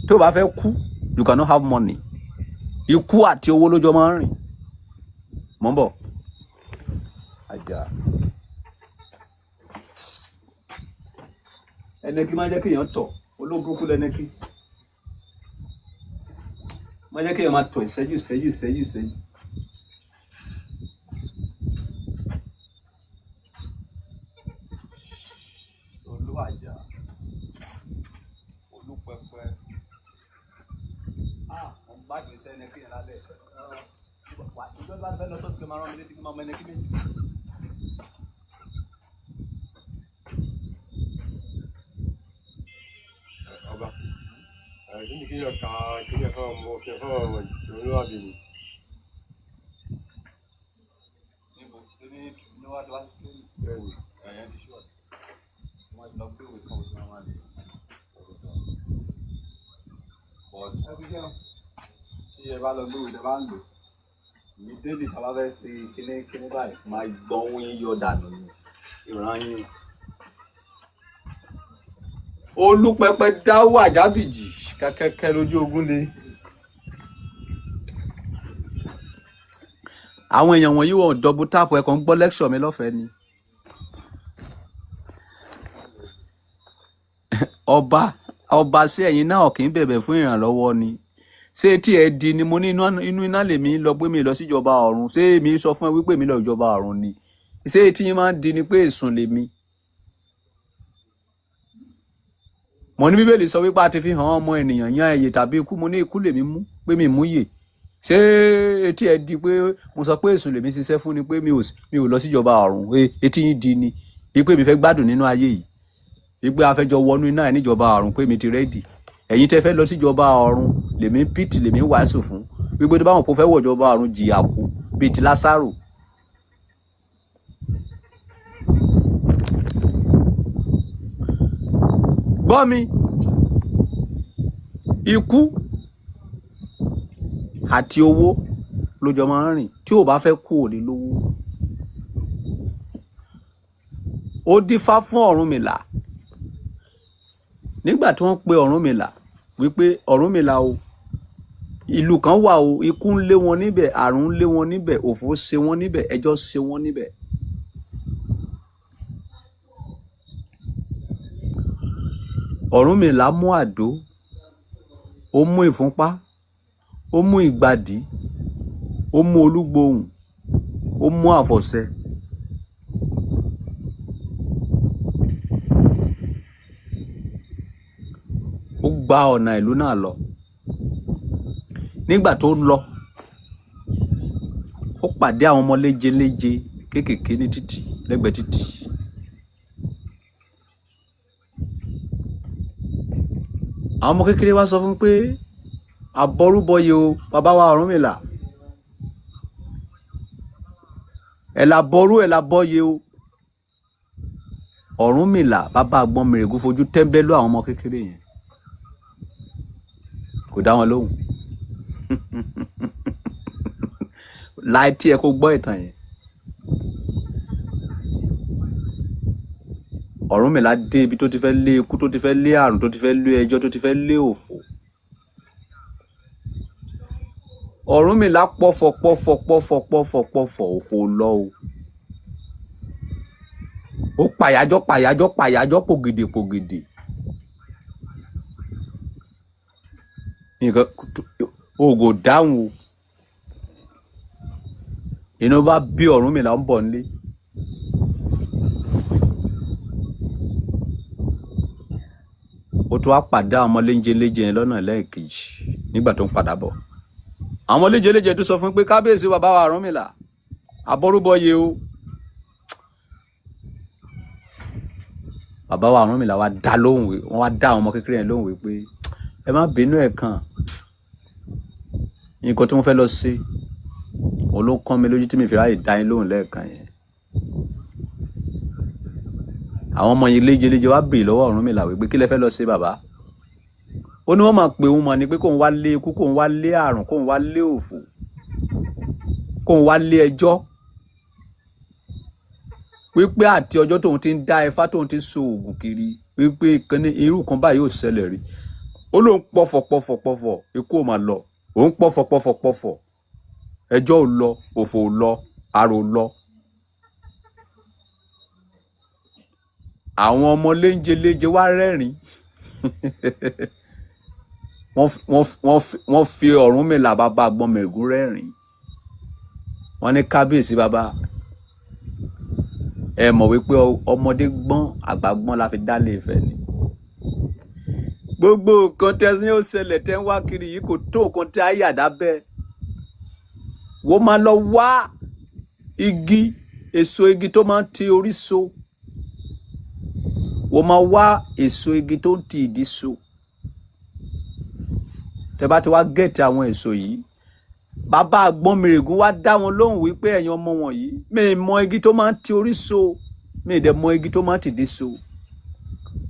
tó bá fẹ́ kú, you cannot have money. Ikú àti owó lójó máa ń rìn. Mò ń bọ̀, Àjà. Ẹnẹkí máa ń jẹ́ kéèyàn tọ̀. Olóburúkú lẹ́nẹ́kí máa jẹ́ kéèyàn máa tọ̀ ìṣẹ́jú, ìṣẹ́jú, ìṣẹ́jú, ìṣẹ́jú. Olúwàjà, Olúpẹpẹ, mo ń gbádùn iṣẹ́ ẹnẹkí yẹn lálẹ́. Ìjọba bá fẹ́ lọ sọ́ọ̀sì kí n máa rán mi létí kí n máa mọ ẹnẹkí méjì. Ọba ẹ kí ni kí yọ ká kí ni fún ọmọ kí fún ọmọ olúwàbí mi. Níbo ní níwájú wá sí Bẹ́ẹ̀ni. ẹ̀yẹn ti ṣọ́ọ̀tì, wọ́n ti lọ gbé ìwé kan oṣù máa lè. But tí ẹ bá lọ gbé ìwé tẹ bá ń lò ní dédì, tá a bá fẹ́ fi kíní kíní báyìí máa gbọ́n owó yín yọ dànù ní ìran yín. Olúpẹpẹ dáwọ́ àjábìjì kẹ́kẹ́kẹ́ lójú ogun le. Àwọn èèyàn wọ̀nyí wọ́n double tap, ẹ̀ kàn ń gbọ́ lecture mi lọ́fẹ̀ẹ́ ni. Ọba, ọba, sí ẹ̀yin náà kì í bẹ̀bẹ̀ fún ìrànlọ́wọ́ ni? Ṣé tí ẹ di ni mo ní inú iná lèmi lọ pé mi lọ síjọba ọ̀run? Ṣé èmi sọ fún ẹ wípé mi lọ ìjọba ọ̀run ni? Ṣé tí yín máa ń di ni pé èsùn lèmi? Mo ní Bíbélì sọ wípé a ti fi hàn ọmọ ènìyàn yan ẹyẹ tàbí ikú. Mo ní ikú lèmi mú, pé mi mú yè. Ṣé etí ẹ di pé mo sọ pé èsùn lèmi ṣiṣẹ́ fún ni, pé mi ò lọ síjọba ọ̀run? Etí yín di ni wípé mi fẹ́ gbádùn nínú ayé yìí, wípé a fẹ́ jọ wọnú iná ẹ̀ níjọba ọ̀run, pé mi ti rẹ́dì. Ẹ̀yin tẹ́ fẹ́ lọ síjọba ọ̀run lèmi pìtì, lèmi wàásù fún wípé tó bá wọn kó fẹ́ wọ̀jọba ọ̀run, jìyà kú bíi ti Lásárò. Gbọ́ mi, ikú àti owó ló jọ máa ń rìn. Tí ò bá fẹ́ kú, ò ní lówó. Ó dífá fún Ọ̀rúnmìlà nígbà tí wọ́n pe Ọ̀rúnmìlà wípé, Ọ̀rúnmìlà o, ìlú kan wà o, ikú ń lé wọn níbẹ̀, àrùn ń lé wọn níbẹ̀, òfò ṣe wọ́n níbẹ̀, ẹjọ́ ṣe wọ́n níbẹ̀. Ọ̀rúnmìlà mú àdó, ó mú ìfúnpá, ó mú ìgbàdí, ó mú olúgbòhùn, ó mú àfọ̀ṣẹ. Ó gba ọ̀nà ìlú náà lọ. Nígbà tó ń lọ, ó pàdé àwọn ọmọ léjeléje kéékèèké ní títì, lẹ́gbẹ̀ẹ́ títì. Àwọn ọmọ kékeré wá sọ fún pé, àbọrúbọyè o, bàbá wa Ọ̀rúnmìlà, ẹ̀ là bọrú, ẹ̀ là bọyè o. Ọ̀rúnmìlà bàbá àgbọn mìrègún fojú tẹ́ńbẹ́lú àwọn ọmọ kékeré yẹn, kò dá wọn lóhùn. Láì tí ẹ kó gbọ́ ìtàn yẹn, Ọ̀rúnmìlà dé ibi tó ti fẹ́ lé ikú, tó ti fẹ́ lé àrùn, tó ti fẹ́ lé ẹjọ́, tó ti fẹ́ lé òfò. Ọ̀rúnmìlà pọ̀fọ̀ pọ̀fọ̀ pọ̀fọ̀ pọ̀fọ̀ pọ̀fọ̀, òfò lọ o. Ó pàyájọ́ pàyájọ́ pàyájọ́, pògèdè pògèdè, nǹkan oògùn ò dáhùn o. Inú bá bí Ọ̀rúnmìlà, ń bọ̀ nílé. Ó tún wá pàdé àwọn ọmọ léńjẹ léńjẹ yẹn lọ́nà lẹ́ẹ̀kejì nígbà tó ń padà bọ̀. Àwọn ọmọ léńjẹ léńjẹ tó sọ fún pé, kábíyèsí bàbá wa Ọ̀rúnmìlà, àbọrúbọyè o. Bàbá wa Ọ̀rúnmìlà wá dá lóhùn, wọ́n wá dá àwọn ọmọ kékeré yẹn lóhùn wípé, ẹ má bínú, ẹ̀ kàn nǹkan tí wọ́n fẹ́ lọ sí òun ló kán mi lójú tí mi fi ráyè dá yín lóhùn lẹ́ẹ̀kan yẹn. Àwọn ọmọ yìí léjeléje wá béèrè lọ́wọ́ Ọ̀rúnmìlà wípé kí lẹ fẹ́ lọ ṣe bàbá. Ó ní wọ́n máa pè òun mọ̀ ni pé kóun wá lé ikú, kóun wá lé àrùn, kóun wá lé òfò, kóun wá lé ẹjọ́, wípé àti ọjọ́ tóun ti ń dá ifá, tóun ti ń so oògùn kiri, wípé ìkànnì irú kan báyìí ò ṣẹlẹ̀ rí. Ó lóun pọ̀fọ̀ pọ̀fọ̀ pọ̀fọ̀, ikú ò máa lọ. Òun pọ̀fọ̀ pọ̀fọ̀ pọ̀fọ̀, ẹjọ́ ò lọ, òfò ò lọ, àrò ò lọ. Àwọn ọmọ léńjeléje wá rẹ́rìn-ín. Wọ́n fi Ọ̀rúnmìlà bàbá Àgbọnnìrègún rẹ́rìn-ín. Wọ́n ní kábíyèsí bàbá, ẹ mọ̀ wípé ọmọdé gbọ́n, àgbà gbọ́n la fi dálé Ifẹ̀ ni. Gbogbo nǹkan tẹ́ ní ó ṣẹlẹ̀ tẹ́ ń wá kiri yìí kò tó nǹkan tí ayé àdá bẹ́ẹ̀. Wọ́n máa lọ wá igi, èso igi tó máa ń ti orí so. Wọ́n máa wá èso igi tó ń ti ìdí so. Tẹ́ bá ti wá gẹ̀ẹ́tì àwọn èso yìí, bàbá Àgbọnnìrègún wá dá wọn lóhùn wípé ẹ̀yin ọmọ wọ̀nyí, mi ì mọ igi tó máa ń ti orí so, mi ì dẹ̀ mọ igi tó máa ń tìdí so.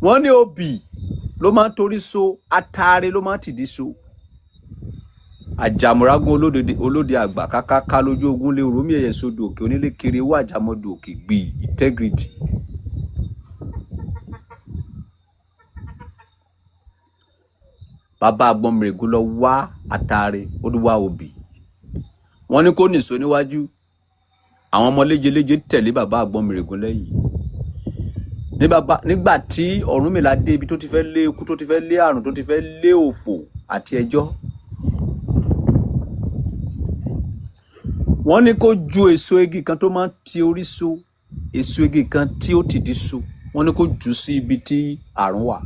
Wọ́n ní obì ló máa ń torí so, ataare ló máa ń tìdí so. Àjàmùrágún olóde àgbà kákáká lójú ogun lé òrómì ẹ̀yẹ sódò òkè onílé kiri owó àjàmọ́dò òkè gbì integrity. Bàbá Àgbọnnìrègún lọ wá ataare, ó wá obì. Wọ́n ní kó nìṣó níwájú. Àwọn ọmọ léjeléje tẹ̀lé bàbá Àgbọnnìrègún lẹ́yìn. Nígbà tí Ọ̀rúnmìlà dé ibi tó ti fẹ́ lé ikú, tó ti fẹ́ lé àrùn, tó ti fẹ́ lé òfò àti ẹjọ́, wọ́n ní kó ju èso igi kan tó máa ń ti orí so, èso igi kan tí ó tìdí so, wọ́n ní kó jù sí ibi tí àrùn wà.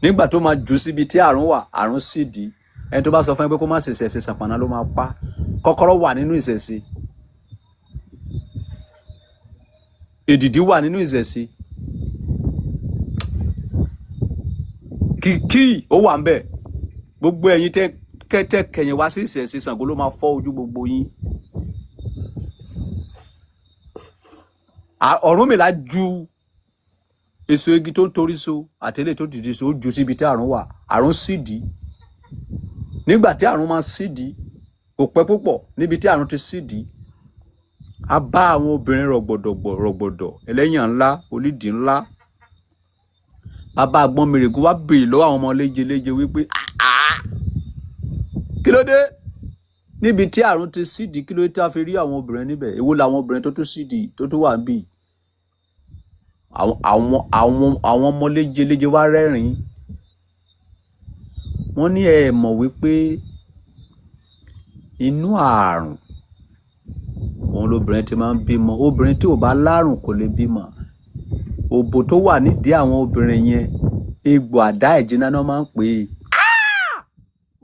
Nígbà tó máa jù síbi tí àrùn wà, àrùn sì dí. Ẹni tó bá sọ fún ẹ pé kó má ṣe ìṣẹ̀ṣe, ṣàpàná ló máa pa. Kọ́kọ́rọ́ wà nínú ìṣẹ̀ṣe, èdìdí wà nínú ìṣẹ̀ṣe, kìkì ó wà ń bẹ̀. Gbogbo ẹ̀yin tẹ́ kẹ́tẹ́ kẹ̀yìn wá sí ìṣẹ̀ṣe, Ṣàngó ló máa fọ́ ojú gbogbo yín. Ọ̀rúnmìlà ju èso igi tó ń torí so àtẹlẹ tó dìde so, ó ju síbi tí àrùn wà, àrùn sì dí. Nígbà tí àrùn máa sì dí, kò pẹ́ púpọ̀ níbi tí àrùn ti sì dí, a bá àwọn obìnrin rọ̀gbọ̀dọ̀gbọ̀ rọ̀gbọ̀dọ̀, ẹlẹ́yàn ńlá, onídìí ńlá. Bàbá Àgbọnnìrègún wá béèrè lọ́wọ́ àwọn ọmọ léjeléje wípé kí ló dé níbi tí àrùn ti sídìí, kí ló dé tí a fi rí àwọn obìnrin níbẹ̀? Èwo làwọn obìnrin tó tún sídìí tó tún wà níbí? Àwọn ọmọ léjeléje wá rẹ́rìn-ín. Wọ́n ní ẹ mọ̀ wípé inú àrùn òun lobìnrin ti máa ń bímọ. Obìnrin tí ò bá lárùn kò lè bímọ. Òbò tó wà nídìí àwọn obìnrin yẹn, egbò àdá ìjìnà náà máa ń pè é.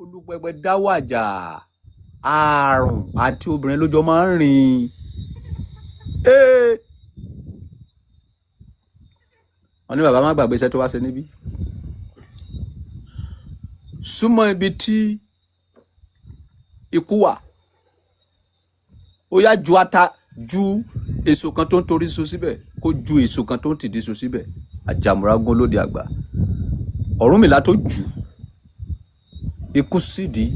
Olúpẹpẹ dáwàjà, àrùn àti obìnrin lójó máa ń rìn. Wọ́n ní bàbá má gbàgbé iṣẹ́ tó wá ṣe níbí. Súnmọ́ ibi tí ikú wà. Ó yá ju ata, ju èso kan tó ń torí so síbẹ̀, kó ju èso kan tó ń tìdí so síbẹ̀. Àjàmùrágún olóde àgbà. Ọ̀rúnmìlà tó jù ikú sídìí.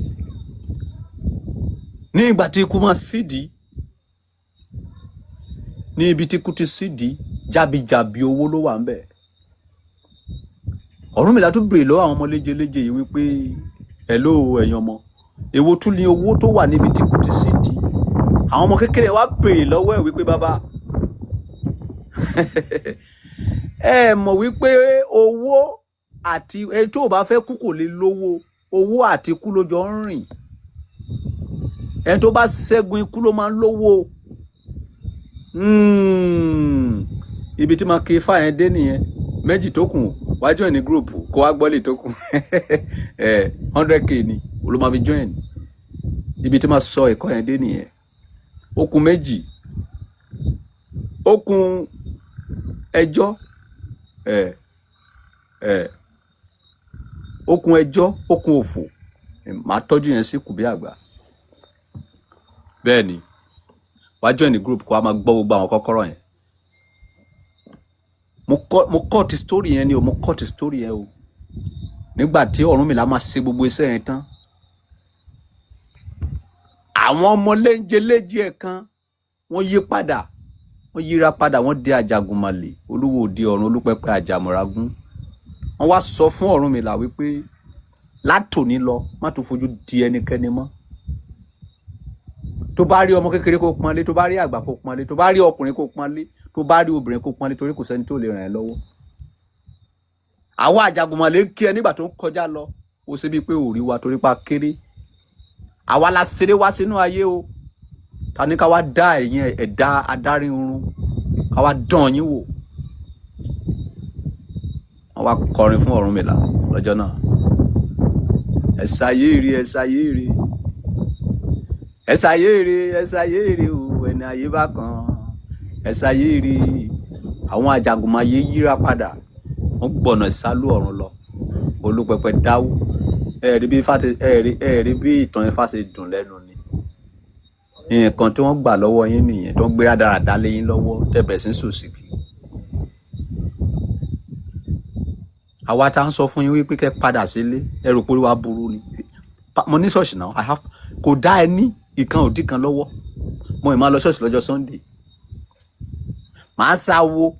Ní ìgbà tí ikú máa sídìí, ní ibi tí ikú ti sídìí, jábìjàbì owó ló wà ńbẹ̀. Ọ̀rúnmìlà tó béèrè lọ́wọ́ àwọn ọmọ léjeléje yìí wípé hello ẹ̀yin ọmọ, èwo tún ni owó tó wà níbi tí ikú ti sídìí? Àwọn ọmọ kékeré wá béèrè lọ́wọ́ ẹ̀ wípé bàbá, ẹ mọ̀ wípé owó àti ẹni tó bá fẹ́ kú kò lè lówó, owó àti ikú ló jọ ń rìn. Ẹni tó bá ṣẹ́gun ikú ló máa ń lówó. Ibi tí máa kí ifá yẹn dé nìyẹn. Méjì tó kù wá join ní group kó wá gbọ́lé tó kù. 100k ni ló máa fi join. Ibi tí máa sọ ẹ̀kọ́ yẹn dé nìyẹn. Okùn méjì, okùn ẹjọ́, okùn ẹjọ́, okùn òfò. Màá tọ́jú yẹn sí kùbí àgbà. Bẹ́ẹ̀ ni, wá join the group kó wá máa gbọ́ gbogbo àwọn kọ́kọ́rọ́ yẹn. Mo kọ́ ti story yẹn ni o, mo kọ́ ti story yẹn o. Nígbà tí Ọ̀rúnmìlà máa ṣe gbogbo iṣẹ́ yẹn tán, àwọn ọmọ léńjẹ léjì ẹ̀ kan, wọ́n yí padà, wọ́n yíra padà, wọ́n di Àjàgùnmàlè, olúwo òde ọ̀run, olúpẹpẹ àjàmọ̀rágún. Wọ́n wá sọ fún Ọ̀rúnmìlà wípé látòní lọ, má tún fojú di ẹnikẹ́ni mọ́. Tó bá rí ọmọ kékeré, kó pọ́nlé. Tó bá rí àgbà, kó pọ́nlé. Tó bá rí ọkùnrin, kó pọ́nlé. Tó bá rí obìnrin, kó pọ́nlé, torí kò sẹ́ni tó lè ràn ẹ́ lọ́wọ́. Àwọn Àjàgùnmàlè ń kí ẹ nígbà tó ń kọjá lọ, ó ṣe bíi pé ò rí wa torí pa kéré. Àwa la ṣeré wá sínú ayé o. Ta ní ká wá dá ẹ̀yin ẹ̀dá adarí oorun, ká wá dán yín wò? Wọ́n wá kọrin fún Ọ̀rúnmìlà lọ́jọ́ náà: "Ẹ̀sà yéèrè, ẹ̀sà yéèrè, ẹ̀sà yéèrè, ẹ̀sà yéèrè o, ẹni ayé bá kan, ẹ̀sà yéèrè." Àwọn Àjàgùnmáyé yíra padà, wọ́n gbọ̀nà ìsálú ọ̀run lọ. Olúpẹpẹ dáwó. Ẹ̀rí bí ifá ẹ̀rí, ẹ̀rí bí ìtàn Ifá ṣe dùn lẹ́nu ni. Nǹkan tí wọ́n gbà lọ́wọ́ yín nìyẹn, tó ń gbé rádaràdá lé yín lọ́wọ́, tẹ̀bẹ̀ sí sòsìkì. Àwa tá ń sọ fún yín wípé kẹ́ padà sílé, ẹ rò pé orí wa burú ni. Mo ní ṣọ́ọ̀ṣì náà, I have, kò dá ẹ ní ìkan òdì kan lọ́wọ́. Mo ì máa lọ ṣọ́ọ̀ṣì lọ́jọ́ Sunday, màá sáwó,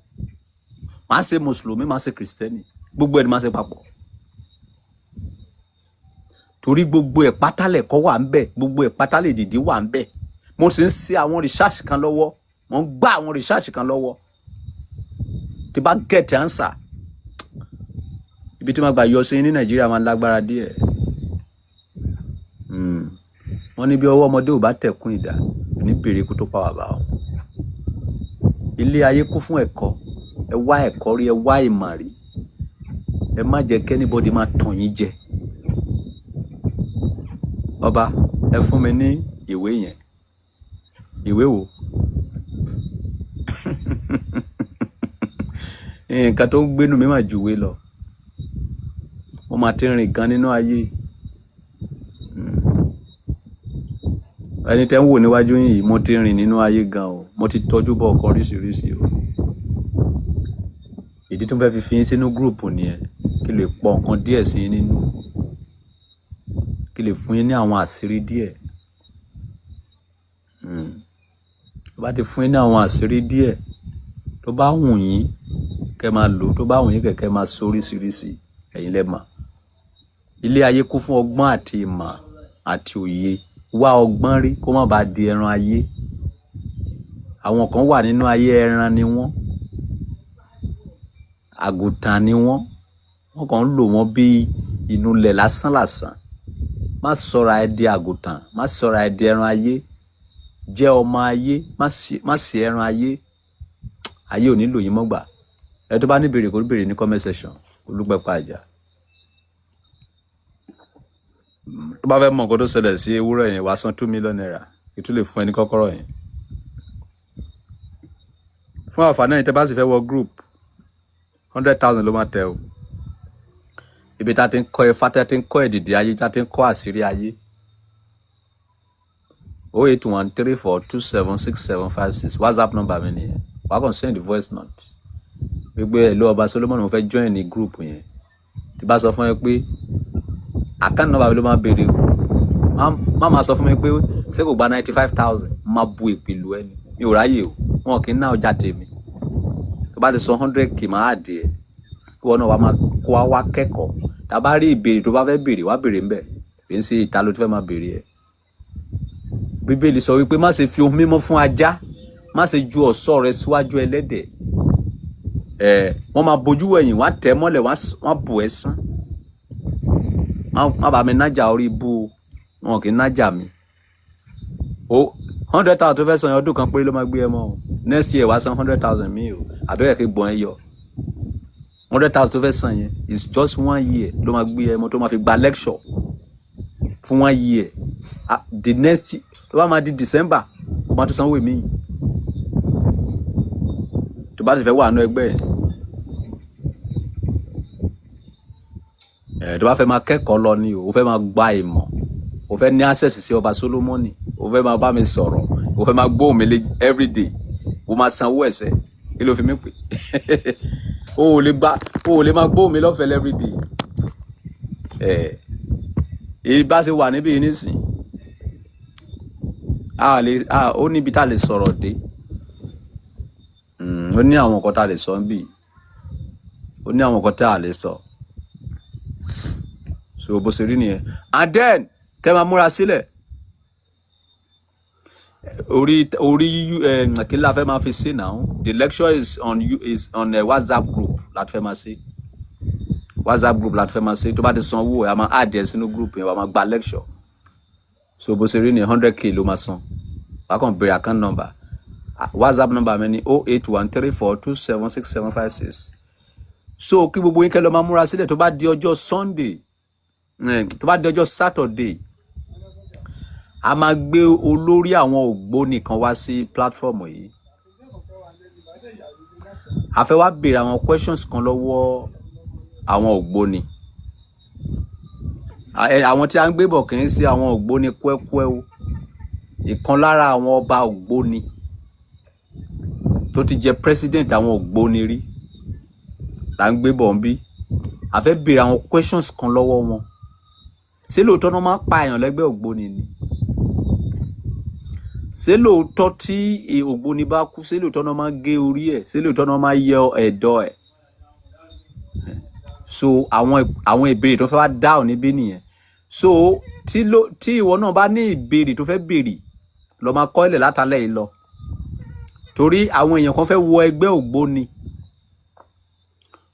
màá ṣe mùsùlùmí, màá ṣe kìrìsìtẹ́nì, gbogbo ẹni màá ṣe papọ̀, torí gbogbo ẹ̀ pátálẹ̀ kọ́ wà ń bẹ̀, gbogbo ẹ̀ pátálẹ̀ dìdí wà ń bẹ̀. Mo sì ń ṣe àwọn research kan lọ́wọ́, mo ń gbá àwọn research kan lọ́wọ́. Tí bá get answer, ibi tí màá gbà yọ sí ní Nàìjíríà máa ń lágbára díẹ̀. Wọ́n ní bí ọwọ́ ọmọdé ò bá tẹ̀kún ìdá, kò ní bèrè ikú tó pa bàbá o. Ilé ayé kún fún ẹ̀kọ́. Ẹ wá ẹ̀kọ́ rí, ẹ wá ìmọ̀ rí. Ẹ má jẹ́ kí anybody máa tàn yín jẹ. Ọba, ẹ fún mi ní ìwé yẹn. Ìwé wo? Nǹkan tó ń gbénu mi mà ju ìwé lọ. Mo máa ti rìn gan nínú ayé. Ẹni tẹ́ ń wò níwájú yìí, mo ti rìn nínú ayé gan o. Mo ti tọ́jú bọ̀ ọkọ oríṣiríṣi o. Ìdí tó ń fẹ́ fi fi yín sínú group nìyẹn, kí lè pọ̀ nǹkan díẹ̀ sí yín nínú, kí lè fún yín ní àwọn àṣírí díẹ̀. Tó bá ti fún yín ní àwọn àṣírí díẹ̀, tó bá wù yín kẹ́ máa lò, tó bá wù yín kẹ̀kẹ́ máa sọ oríṣiríṣi, ẹ̀yin lẹ mọ̀. Ilé ayé kún fún ọgbọ́n àti ìmọ̀ àti òye. Wá ọgbọ́n rí kó má bàa di ẹran ayé. Àwọn kan wà nínú ayé, ẹran ni wọ́n, àgùntàn ni wọ́n, wọ́n kàn ń lò wọ́n bí ìnulẹ̀ lásánlàsàn. Má sọra ẹ di àgùntàn, má sọra ẹ di ẹran ayé. Jẹ́ ọmọ ayé, má sí ẹran ayé. Ayé ò nílò yín mọ́gbà. Ẹ tó bá ní béèrè, kó béèrè ní comment section. Olúpẹpẹ Àjà, tó bá fẹ́ mọ nǹkan tó ṣẹlẹ̀ sí ewúrẹ́ yẹn, wàá san ₦2 million kí tó lè fún ẹ ní kọ́kọ́rọ́ yẹn. Fún àǹfààní ẹ̀yin tẹ́ bá sì fẹ́ wọ group, 100,000 ló máa tẹ o. Ibi tá a ti ń kọ́ ifá, tá a ti ń kọ́ èdìdì ayé, tá a ti ń kọ́ àṣírí ayé. 08134276756, WhatsApp number mi nìyẹn. Wàá kàn send voice note wípé, "Hello Ọba Solomon, mo fẹ́ join ní group yẹn." Tí bá sọ fún ẹ pé account number mi ló máa béèrè o, má máa sọ fún mi pé ṣé kò gba 95,000, máa bu ìpìlú ẹni. Mi ò ráyè o, wọn kì í ná ọjà tèmi. Tó bá ti sọ 100K, máa dé ẹ kí wọn náà wá máa kó wá wá kẹ́kọ̀ọ́. Tá a bá rí ìbéèrè tó bá fẹ́ béèrè, wá béèrè ńbẹ̀. Kì í ṣe ìta ló ti fẹ́ máa béèrè ẹ̀. Bíbélì sọ wípé má ṣe fi ohun mímọ́ fún ajá, má ṣe ju ọ̀ṣọ́ rẹ síwájú ẹlẹ́dẹ̀. Ẹ wọ́n máa bojú wẹ̀yìn, wọ́n á tẹ̀ mọ́lẹ̀, wọ́n á bù ẹ́ sán. Má bàa mi nájà orí ibú o, wọn kì í nájà mi o. 100,000 tó fẹ́ san yẹn, ọdún kan péré ló máa gbé ẹ mọ́ o. Next year, wàá san 100,000 mi o, àbẹ̀rẹ̀ kí gbọ̀n ẹ yọ. 100,000 tó fẹ́ san yẹn is just one year ló máa gbé ẹ mọ́, tó máa fi gba lecture fún one year. Ah, the next tó bá máa di December, ó máa tún sanwó mi. Tó bá sì fẹ́ wà nínú ẹgbẹ́ ẹ̀, tó bá fẹ́ máa kẹ́kọ̀ọ́ lọ ni o, ó fẹ́ máa gba ìmọ̀, o fẹ́ ní access sí Ọba Solomoni, o fẹ́ máa bá mi sọ̀rọ̀, o fẹ́ máa gbóhùn mi lé everyday, o máa sanwó ẹ̀sẹ̀. Kí ló fi mí pè? O ò lè gba, o ò lè máa gbóhùn mi lọ́fẹ̀ẹ́ everyday. Ẹ̀ ìbá ṣe wà níbí yìí nísìn, a lè a ó níbi tá a lè sọ̀rọ̀ dé. Ó ní àwọn nǹkan tá a lè sọ níbí, ó ní àwọn nǹkan tá a lè sọ. So bó ṣe rí nìyẹn. And then kẹ́ máa múra sílẹ̀, orí ẹ kí la fẹ́ máa fi ṣe now? The lecture is on a WhatsApp group láti fẹ́ máa ṣe. WhatsApp group láti fẹ́ máa ṣe. Tó bá ti san owó ẹ̀, a máa add ẹ sínú group yẹn, wàá máa gba lecture. So bó ṣe rí nìyẹn. 100K ló máa san. Wàá kàn béèrè account number. WhatsApp number mi ni 08134276756. So kí gbogbo yín kẹ́ lọ máa múra sílẹ̀. Tó bá di ọjọ́ Sunday, tó bá di ọjọ́ Saturday, a máa gbé olórí àwọn ògbóni kan wá sí platform yìí. A fẹ́ wá béèrè àwọn questions kan lọ́wọ́ àwọn ògbóni. Àwọn tí a ń gbé bọ̀ kì í ṣe àwọn ògbóni kúẹ́kúẹ́ o. Ìkan lára àwọn ọba ògbóni tó ti jẹ president àwọn ògbóni rí là ń gbé bọ̀ ń bí. A fẹ́ béèrè àwọn questions kan lọ́wọ́ wọn. Ṣé lóòótọ́ náà máa ń pa èèyàn lẹ́gbẹ́ ògbóni ni? Ṣé lóòótọ́ tí ògbóni bá kú, ṣé lóòótọ́ náà máa ń gé orí ẹ̀? Ṣé lóòótọ́ náà máa ń yọ ẹ̀dọ̀ ẹ̀? So àwọn ìbéèrè tó fẹ́ wá dáhùn níbí nìyẹn. So tí ìwọ náà bá ní ìbéèrè tó fẹ́ béèrè, lọ máa kọ́ ilẹ̀ látàlẹ́ yìí lọ, torí àwọn èèyàn kan fẹ́ wọ ẹgbẹ́ ògbóni,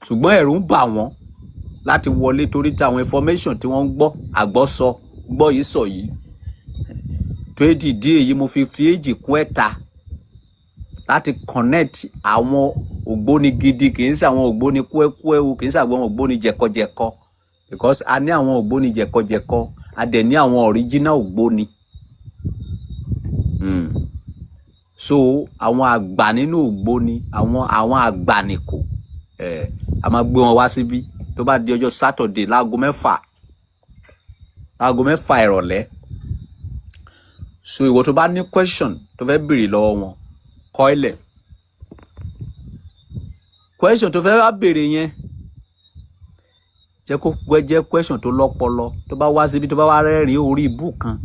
ṣùgbọ́n ẹ̀rù ń bà wọ́n láti wọlé torí tí àwọn information tí wọ́n ń gbọ́, àgbọ́sọ gbọ́ yìí sọ yìí. Tó èdìdí èyí, mo fi fi èjì kún ẹ̀ta láti connect àwọn ògbóni gidi. Kì í ṣe àwọn ògbóni kúẹ́kúẹ́ o, kì í ṣe àwọn ògbóni jẹ̀kọjẹ̀kọ, because a ní àwọn ògbóni jẹ̀kọjẹ̀kọ, a dẹ̀ ní àwọn original ògbóni. So àwọn àgbà nínú ògbóni, àwọn àgbà nìkò ẹ̀, a máa gbé wọn wá síbí tó bá di ọjọ́ Saturday láago 6, láago 6 ìrọ̀lẹ́. So ìwọ tó bá ní question tó fẹ́ béèrè lọ́wọ́ wọn, kọ ilẹ̀ question tó fẹ́ wá béèrè yẹn. Jẹ́ kó jẹ́ question tó lọ́pọlọ. Tó bá wá síbi, tó bá wá rẹ́rìn-ín orí ibú kan,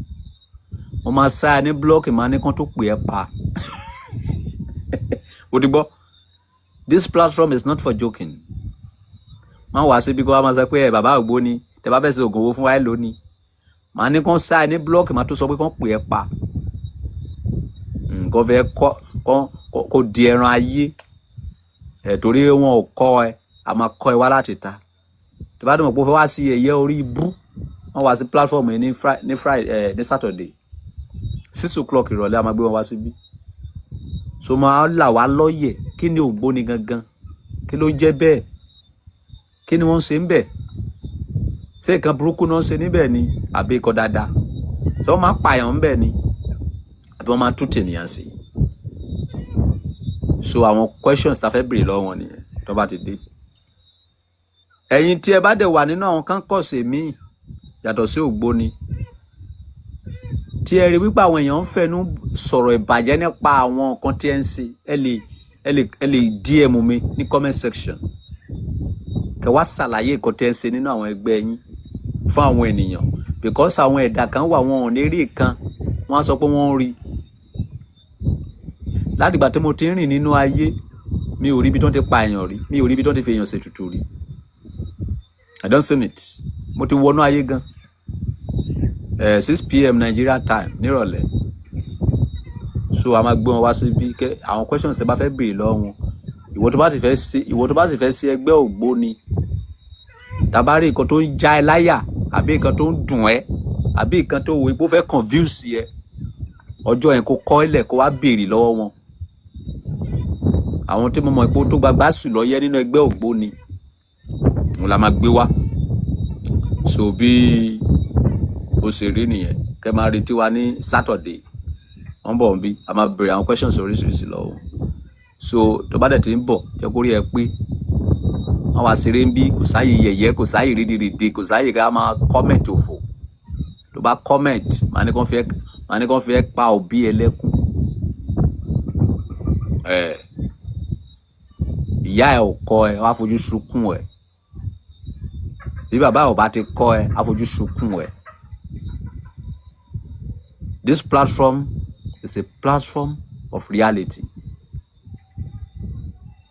mo máa sá ẹ ní block, máa ní kán tó pè é pa. O ti gbọ́? This platform is not for joking. Má wá síbi kó wá máa sọ pé ẹ bàbá ògbóni, tẹ bá fẹ́ ṣe oògùn owó fún wa ẹ lónìí, màá ní kán sá ẹ ní block, màá tó sọ pé kán pè é pa. Nǹkan fẹ́ kọ́ kó di ẹran ayé ẹ̀, torí wọn ò kọ́ ẹ. A máa kọ́ ẹ wá láti ta. Tó bá dùn mọ̀ pé ó fẹ́ wá sí ẹ̀yẹ orí ibú, wọ́n wá sí platform yìí ní Friday ẹ̀, ní Saturday, 6 o'clock ìrọ̀lẹ́, a máa gbé wọn wá síbí. So máa là wá lọ́yẹ̀ kí ni ògbóni gangan, kí ló ń jẹ́ bẹ́ẹ̀, kí ni wọ́n ń ṣe ń bẹ̀, ṣé nǹkan burúkú náà ń ṣe níbẹ̀ ni àbí ikọ̀ dáadáa, ṣé wọ́n máa ń pààyàn ńbẹ̀ ni àbí wọ́n máa ń tún tènìyàn sí. So àwọn questions tá a fẹ́ béèrè lọ́wọ́ wọn nìyẹn tó bá ti dé. Ẹ̀yin tí ẹ bá dẹ̀ wà nínú àwọn caucus míì yàtọ̀ sí ògbóni, tí ẹ rí wípé àwọn èèyàn ń fẹnu sọ̀rọ̀ ìbàjẹ́ nípa àwọn nǹkan tí ẹ ń ṣe, ẹ lè DM mi ní comment section, kẹ wá ṣàlàyé nǹkan tí ẹ ń ṣe nínú àwọn ẹgbẹ́ yín fún àwọn ènìyàn, because àwọn ẹ̀dá kan wà, wọn ò ní rí nǹkan, wọ́n á sọ pé wọ́n ń rí. Látìgbà tí mo ti ń rìn nínú ayé, mi ò rí ibi tí wọ́n ti pa èèyàn rí, mi ò rí ibi tí wọ́n ti fi èèyàn ṣètùtù rí. I don't see it. Mo ti wọnú ayé gan. 6 p.m. Nigeria time nírọ̀lẹ́. So a máa gbé wọn wá síbí kẹ àwọn questions tẹ bá fẹ́ béèrè lọ́wọ́ wọn. Ìwọ tó bá sì fẹ́ sí ẹgbẹ́ ògbóni, tàbá rí nǹkan tó ń já ẹ láyà, àbí nǹkan tó ń dùn ẹ́, àbí nǹkan tó wò ó fẹ́ confuse ẹ, ọjọ́ yẹn, kó kọ́ ilẹ̀, kó wá béèrè lọ́wọ́ wọn. Àwọn tí mo mọ̀ pé ó tó gbagbá sùn lọ́yẹ́ nínú ẹgbẹ́ ògbóni, òun la máa gbé wá. So bí ó ṣe rí nìyẹn. Kẹ́ máa retí wa ní Saturday, wọ́n bọ̀ ń bí, a máa béèrè àwọn questions oríṣiríṣi lọ́wọ́. So tó bá dẹ̀ ti ń bọ̀, jẹ́ kó rí ẹ pé wọ́n wá ṣeré ń bí. Kò sáàyè yẹ̀yẹ́, kò sáàyè rídìrídì, kò sáàyè ká máa comment òfò. Tó bá comment, màá ní kàn fi ẹ́ pa òbí ẹ lẹ́kún. Ẹ̀ Ìyá ẹ ò kọ́ ẹ, wàá fojú sunkún ẹ. Bí bàbá ò bá ti kọ́ ẹ, á fojú sunkún ẹ. This platform is a platform of reality.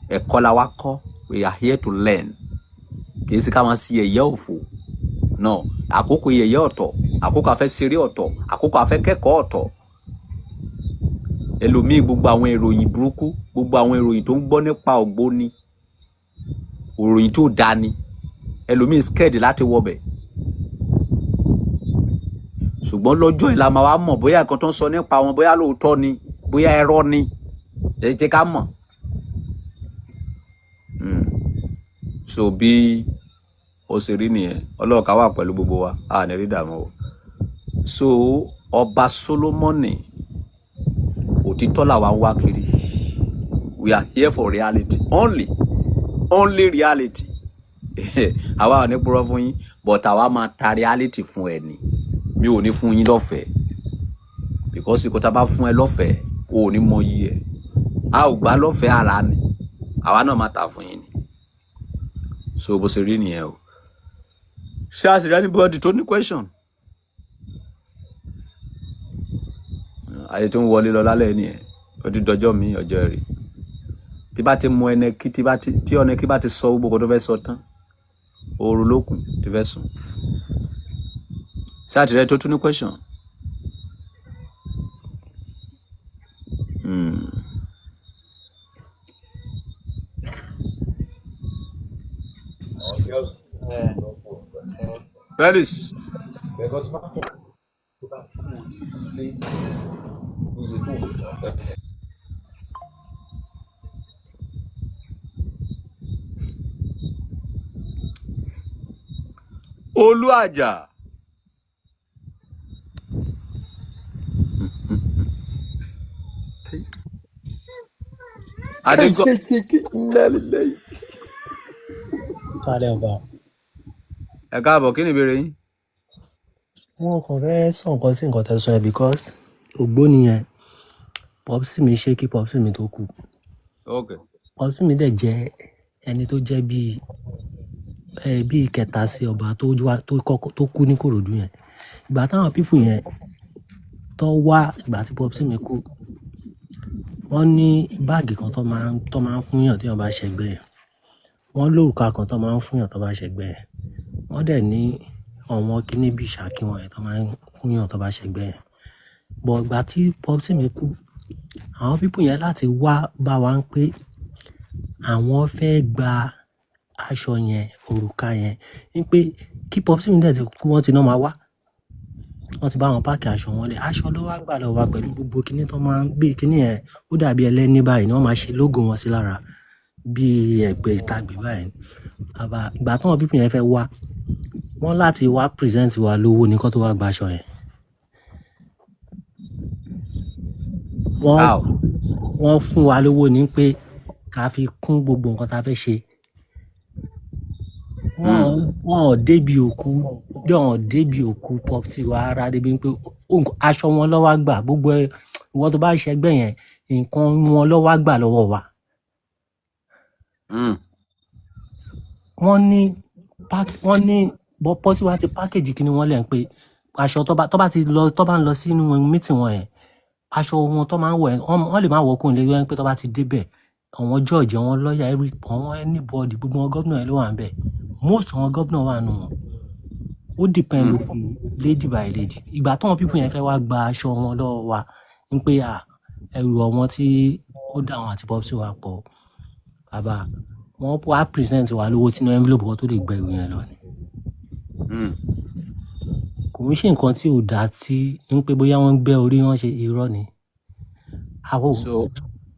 Ẹ̀kọ́ la wá kọ́. We are here to learn. Kì í ṣe ká máa ṣe yẹ̀yẹ́ òfò. No, àkókò yẹ̀yẹ́ ọ̀tọ̀, àkókò àfẹ́ ṣeré ọ̀tọ̀, àkókò àfẹ́ kẹ́kọ̀ọ́ ọ̀tọ̀. Ẹlòmíì, gbogbo àwọn ìròyìn burúkú, gbogbo àwọn ìròyìn tó ń gbọ́ nípa ògbóni, ìròyìn tó dáa ni. Ẹlòmíì scared láti wọbẹ̀, ṣùgbọ́n lọ́jọ́ yìí la máa wá mọ̀ bóyá nǹkan tó ń sọ nípa wọn, bóyá lóòótọ́ ni, bóyá irọ́ ni. Ẹ jẹ́ ká mọ̀. So bí ó ṣe rí nìyẹn. Ọlọ́ọ̀ká wà pẹ̀lú gbogbo wa, a ní rí dààmú o. So ọba Solomoni, òtítọ́ làwa ń wá kiri. We are here for reality only, only reality. Àwa ò ní purọ́ fún yín, but àwa máa ta reality fún ẹ ní. Mi ò ní fún yín lọ́fẹ̀ẹ́, because kò tá a bá fún ẹ lọ́fẹ̀ẹ́, o ò ní mọ iye ẹ̀. A ò gbà lọ́fẹ̀ẹ́ ara ni, àwa náà máa tà fún yín ni. So bó ṣe rí nìyẹn o. Ṣé a sì rí anybody tó ní question? Ayé tó ń wọlé lọ lálẹ́ nìyẹn. Ó ti dọjọ́ mi, ọjọ́ rí tí bá ti mú ẹnẹ kí tí bá ti tí ọ̀nà kí bá ti sọ gbogbo nǹkan tó fẹ́ sọ tán, oorun lókun tí fẹ́ sùn. Ṣé àtìrẹ́ tó tún ní question? Felix. Olúàjà. Kai. Adégọ. Kai, kai, kai, inna lillahi. Kálẹ̀ ọba. Ẹ káàbọ̀, kí ni ìbéèrè yín? Wọn kàn fẹ́ sọ nǹkan sí nǹkan tẹ́ sọ yẹn, because ògbóni yẹn, popsi mi ṣe kí popsi mi tó kú. Popsi mi dẹ̀ jẹ́ ẹni tó jẹ́ bíi ẹ bíi kẹta sí ọba tó wá tó kọ́kọ́ tó kú ní Kòròdú yẹn. Ìgbà táwọn people yẹn tó wá, ìgbà tí popsi mi kú, wọ́n ní báàgì kan tó máa ń fún yàn tí wọ́n bá ṣẹgbẹ́ yẹn. Wọ́n lórúkà kan tó máa ń fún yàn tó bá ṣẹgbẹ́ yẹn. Wọ́n dẹ̀ ní àwọn kíní bíi ṣàkí wọn yẹn tó máa ń fún yàn tó bá ṣẹgbẹ́ yẹn. But ìgbà tí popsi mi kú, àwọn people yẹn láti wá bá wa ń pé àwọn fẹ́ gba aṣọ yẹn, òrùka yẹn, ń pé kí popsi mi dẹ̀ ti kú, wọ́n ti náà máa wá. Wọ́n ti bá wọn páàkì aṣọ wọn lẹ̀. Aṣọ ló wá gbà lọ́wọ́ wa pẹ̀lú gbogbo kíní tó máa ń gbé kíní yẹn. Ó dàbí ẹlẹ́ní báyìí ni wọ́n máa ṣe lógo wọn sí lára bí ẹgbẹ́ ìtagbè báyìí. Bàbá, ìgbà táwọn people yẹn fẹ́ wá, wọ́n láti wá present wa lówó ní kó tó wá gba aṣọ yẹn. Wọ́n How? Wọ́n fún wa lówó ní pé ká fi kún gbogbo nǹkan tá a fẹ́ ṣe. Wọ́n ò débi òkú, wọ́n ò débi òkú popsi wa rárá, débi pé aṣọ wọn ló wá gbà. Gbogbo ìwọ tó bá ṣẹgbẹ́ yẹn, nǹkan wọn ló wá gbà lọ́wọ́ wa. Wọ́n ní popsi wa ti package kíní wọn lẹ̀ ń pé aṣọ tó bá ti lọ, tó bá ń lọ sínú meeting wọn yẹn, aṣọ wọn tó máa ń wọ̀ yẹn, wọ́n lè má wọ̀ kóun lé wọ́n pé tó bá ti débẹ̀, àwọn judge, àwọn lawyer, every àwọn anybody, gbogbo wọn, governor yẹn ló wà ń bẹ̀. Most àwọn governor wà nù wọn. Ó depend lórí lady by lady. Ìgbà táwọn people yẹn fẹ́ wá gba aṣọ wọn lọ́wọ́ wa ń pé à ẹrù ọmọ tí ó dà wọn àti popsi wa pọ̀, bàbá wọn wá present wa lówó sínú envelope kan tó lè gbẹ ẹrù yẹn lọ ni. Kò ń ṣe nǹkan tí ò dáa tí ń pé bóyá wọ́n ń gbẹ́ orí wọn ṣe, irọ́ ni. Àwọn So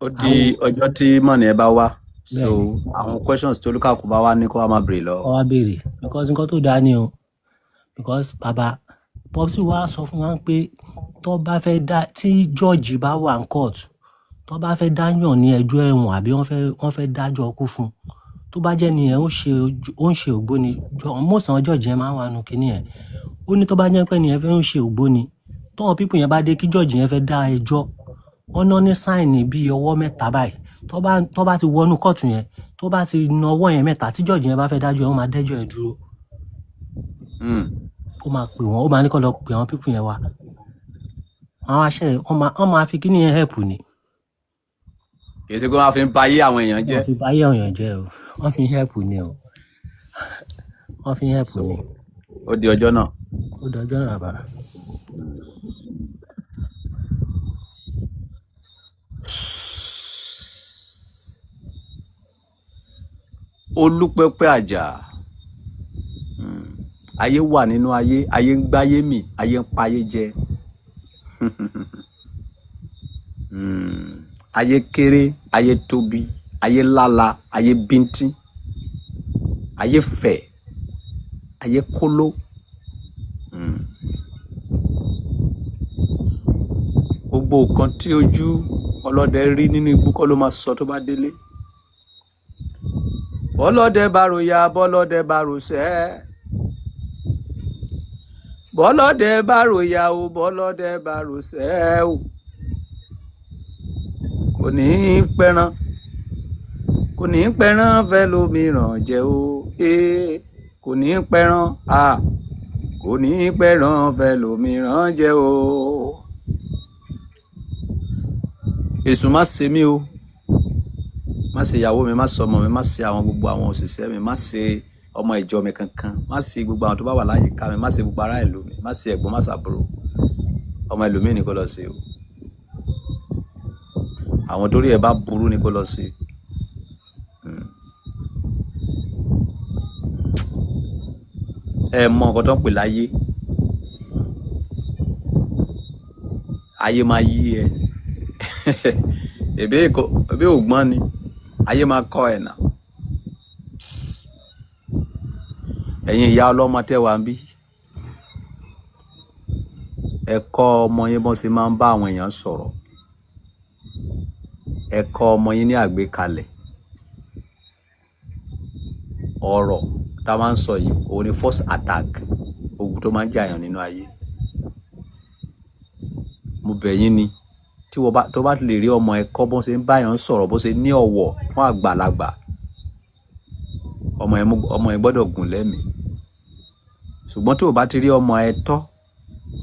ó di ọjọ́ tí mọ̀nì ẹ bá wá. So Bẹ́ẹ̀ni. àwọn questions tí olúkàkú bá wá ní kó wá máa béèrè lọ. Kó wá béèrè, because nǹkan tó dáa ni o, because bàbá popsi wa sọ fún wa pé tó bá fẹ́ dá, tí judge bá wà ní court, tó bá fẹ́ dáyàn ní ẹjọ́ ẹ̀wọ̀n àbí wọ́n fẹ́ dájọ́ ọkú fún un, tó bá jẹ́ ni ẹ̀ ó ń ṣe ògbóni, most àwọn judge yẹn máa ń wà nù kíní ẹ̀. Ó ní tó bá jẹ́ pé ni ẹ fẹ́ ń ṣe ògbóni, tọ́wọ́n people yẹn bá dé kí judge yẹn fẹ́ dá ẹjọ́, wọ́n ná ní sign bíi ọwọ́ mẹ́ta báyìí, tó bá ti wọnú kóòtù yẹn, Tó bá ti na ọwọ́ yẹn mẹ́ta, tí judge yẹn bá fẹ́ dájọ́ yẹn, ó máa dẹ́jọ́ yẹn dúró. Ó máa pè wọ́n, ó máa ní kó lọ pè àwọn people yẹn wá. Wọ́n á ṣe, wọ́n máa fi kíní yẹn help ni. Kì í ṣe pé wọ́n á fi ń ba ayé àwọn èèyàn jẹ́. Wọ́n fi ba ayé àwọn èèyàn jẹ́ o, wọ́n fi help ni o, wọ́n fi help So ni. Ó di ọjọ́ náà. Ó dọjọ́ náà, bàbá. Olúpẹpẹ àjà. Ayé wà nínú ayé, ayé ń gbáyé mì, ayé ń payé jẹ. Ayé kéré, ayé tóbi, ayé lála, ayé bíntín, ayé fẹ̀, ayé kóló. Gbogbo nǹkan tí ojú ọlọ́dẹ rí nínú igbó kọ́ ló máa sọ tó bá délé. Bọ́lọ́dẹ bá ròyà, bọ́lọ́dẹ bá ròṣẹ́, bọ́lọ́dẹ bá ròyà o, bọ́lọ́dẹ bá ròṣẹ́ o, kò ní í pẹran, kò ní í pẹran fẹ́ lómìíràn jẹ o, ee, kò ní í pẹran, a kò ní í pẹran fẹ́ lómìíràn jẹ o. Èṣù má ṣe mí o, má ṣe ìyàwó mi, má ṣe ọmọ mi, má ṣe àwọn gbogbo àwọn òṣìṣẹ́ mi, má ṣe ọmọ ìjọ mi kankan, má ṣe gbogbo àwọn tó bá wà láyìíká mi, má ṣe gbogbo ará ìlú mi, má ṣe ẹ̀gbọ́n, má ṣàbúrò, ọmọ ẹlòmíì ni kó lọ sí o, àwọn torí ẹ bá burú ni kó lọ sí. Ẹ mọ nǹkan tó ń pè láyé, ayé máa yí ẹ, èbí ògbọ́n ni ayé máa kọ́ ẹ̀ nà. Ẹ̀yin ìyá ọlọ́mọ tẹ́ wà ń bí, ẹ kọ́ ọmọ yín bọ́n ṣe máa ń bá àwọn èèyàn sọ̀rọ̀, ẹ kọ́ ọmọ yín ní àgbékalẹ̀ ọ̀rọ̀ tá a máa ń sọ yìí. Òun ni first attack, ogun tó máa ń jàyàn nínú ayé. Mo bẹ̀ yín ni, tí wọ́n bá tó bá lè rí ọmọ ẹ kọ́ bọ́n ṣe ń báyàn sọ̀rọ̀, bó ṣe ní ọ̀wọ̀ fún àgbàlagbà, ọmọ ẹ gbọ́dọ̀ gùn lẹ́mìí. Ṣùgbọ́n tó o bá ti rí ọmọ ẹ tọ́,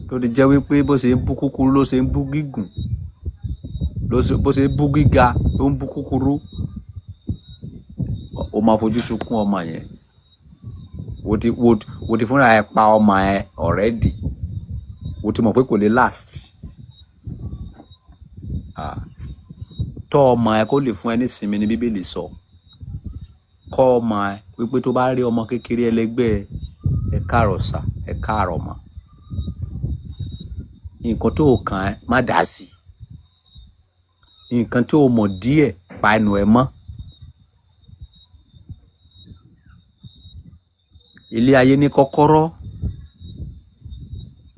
tó ti jẹ́ wípé bó ṣe ń bú kúkúrú ló ṣe ń bú gígùn, bó ṣe ń bú gíga ló ń bú kúkúrú, o máa fojú sunkún ọmọ yẹn. Wo ti fúnra ẹ pa ọmọ ẹ already, wo ti mọ̀ pé kò lè last. Tọ́ ọmọ ẹ kó lè fún ẹ nísinmi ní Bíbélì sọ. Kọ́ ọmọ ẹ wípé tó bá rí ọmọ kékeré ẹlẹgbẹ́ ẹ, ẹ káàárọ̀ sà, ẹ káàárọ̀ mà, nǹkan tó kàn ẹ́ má dá sí, nǹkan tó mọ̀ díẹ̀ pa ẹnu ẹ mọ́. Ilé ayé ní kọ́kọ́rọ́,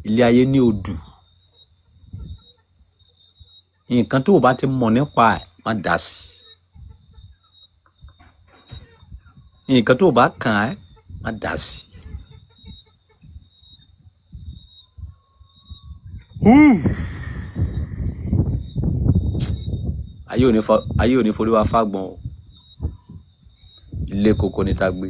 ilé ayé ní odù, nǹkan tó o bá ti mọ̀ nípa ẹ̀ má dá sí, nǹkan tó o bá kàn ẹ́ má dá sí. Ayé ò ní forí wa fágbọn o. Ilé koko ní ta gbé.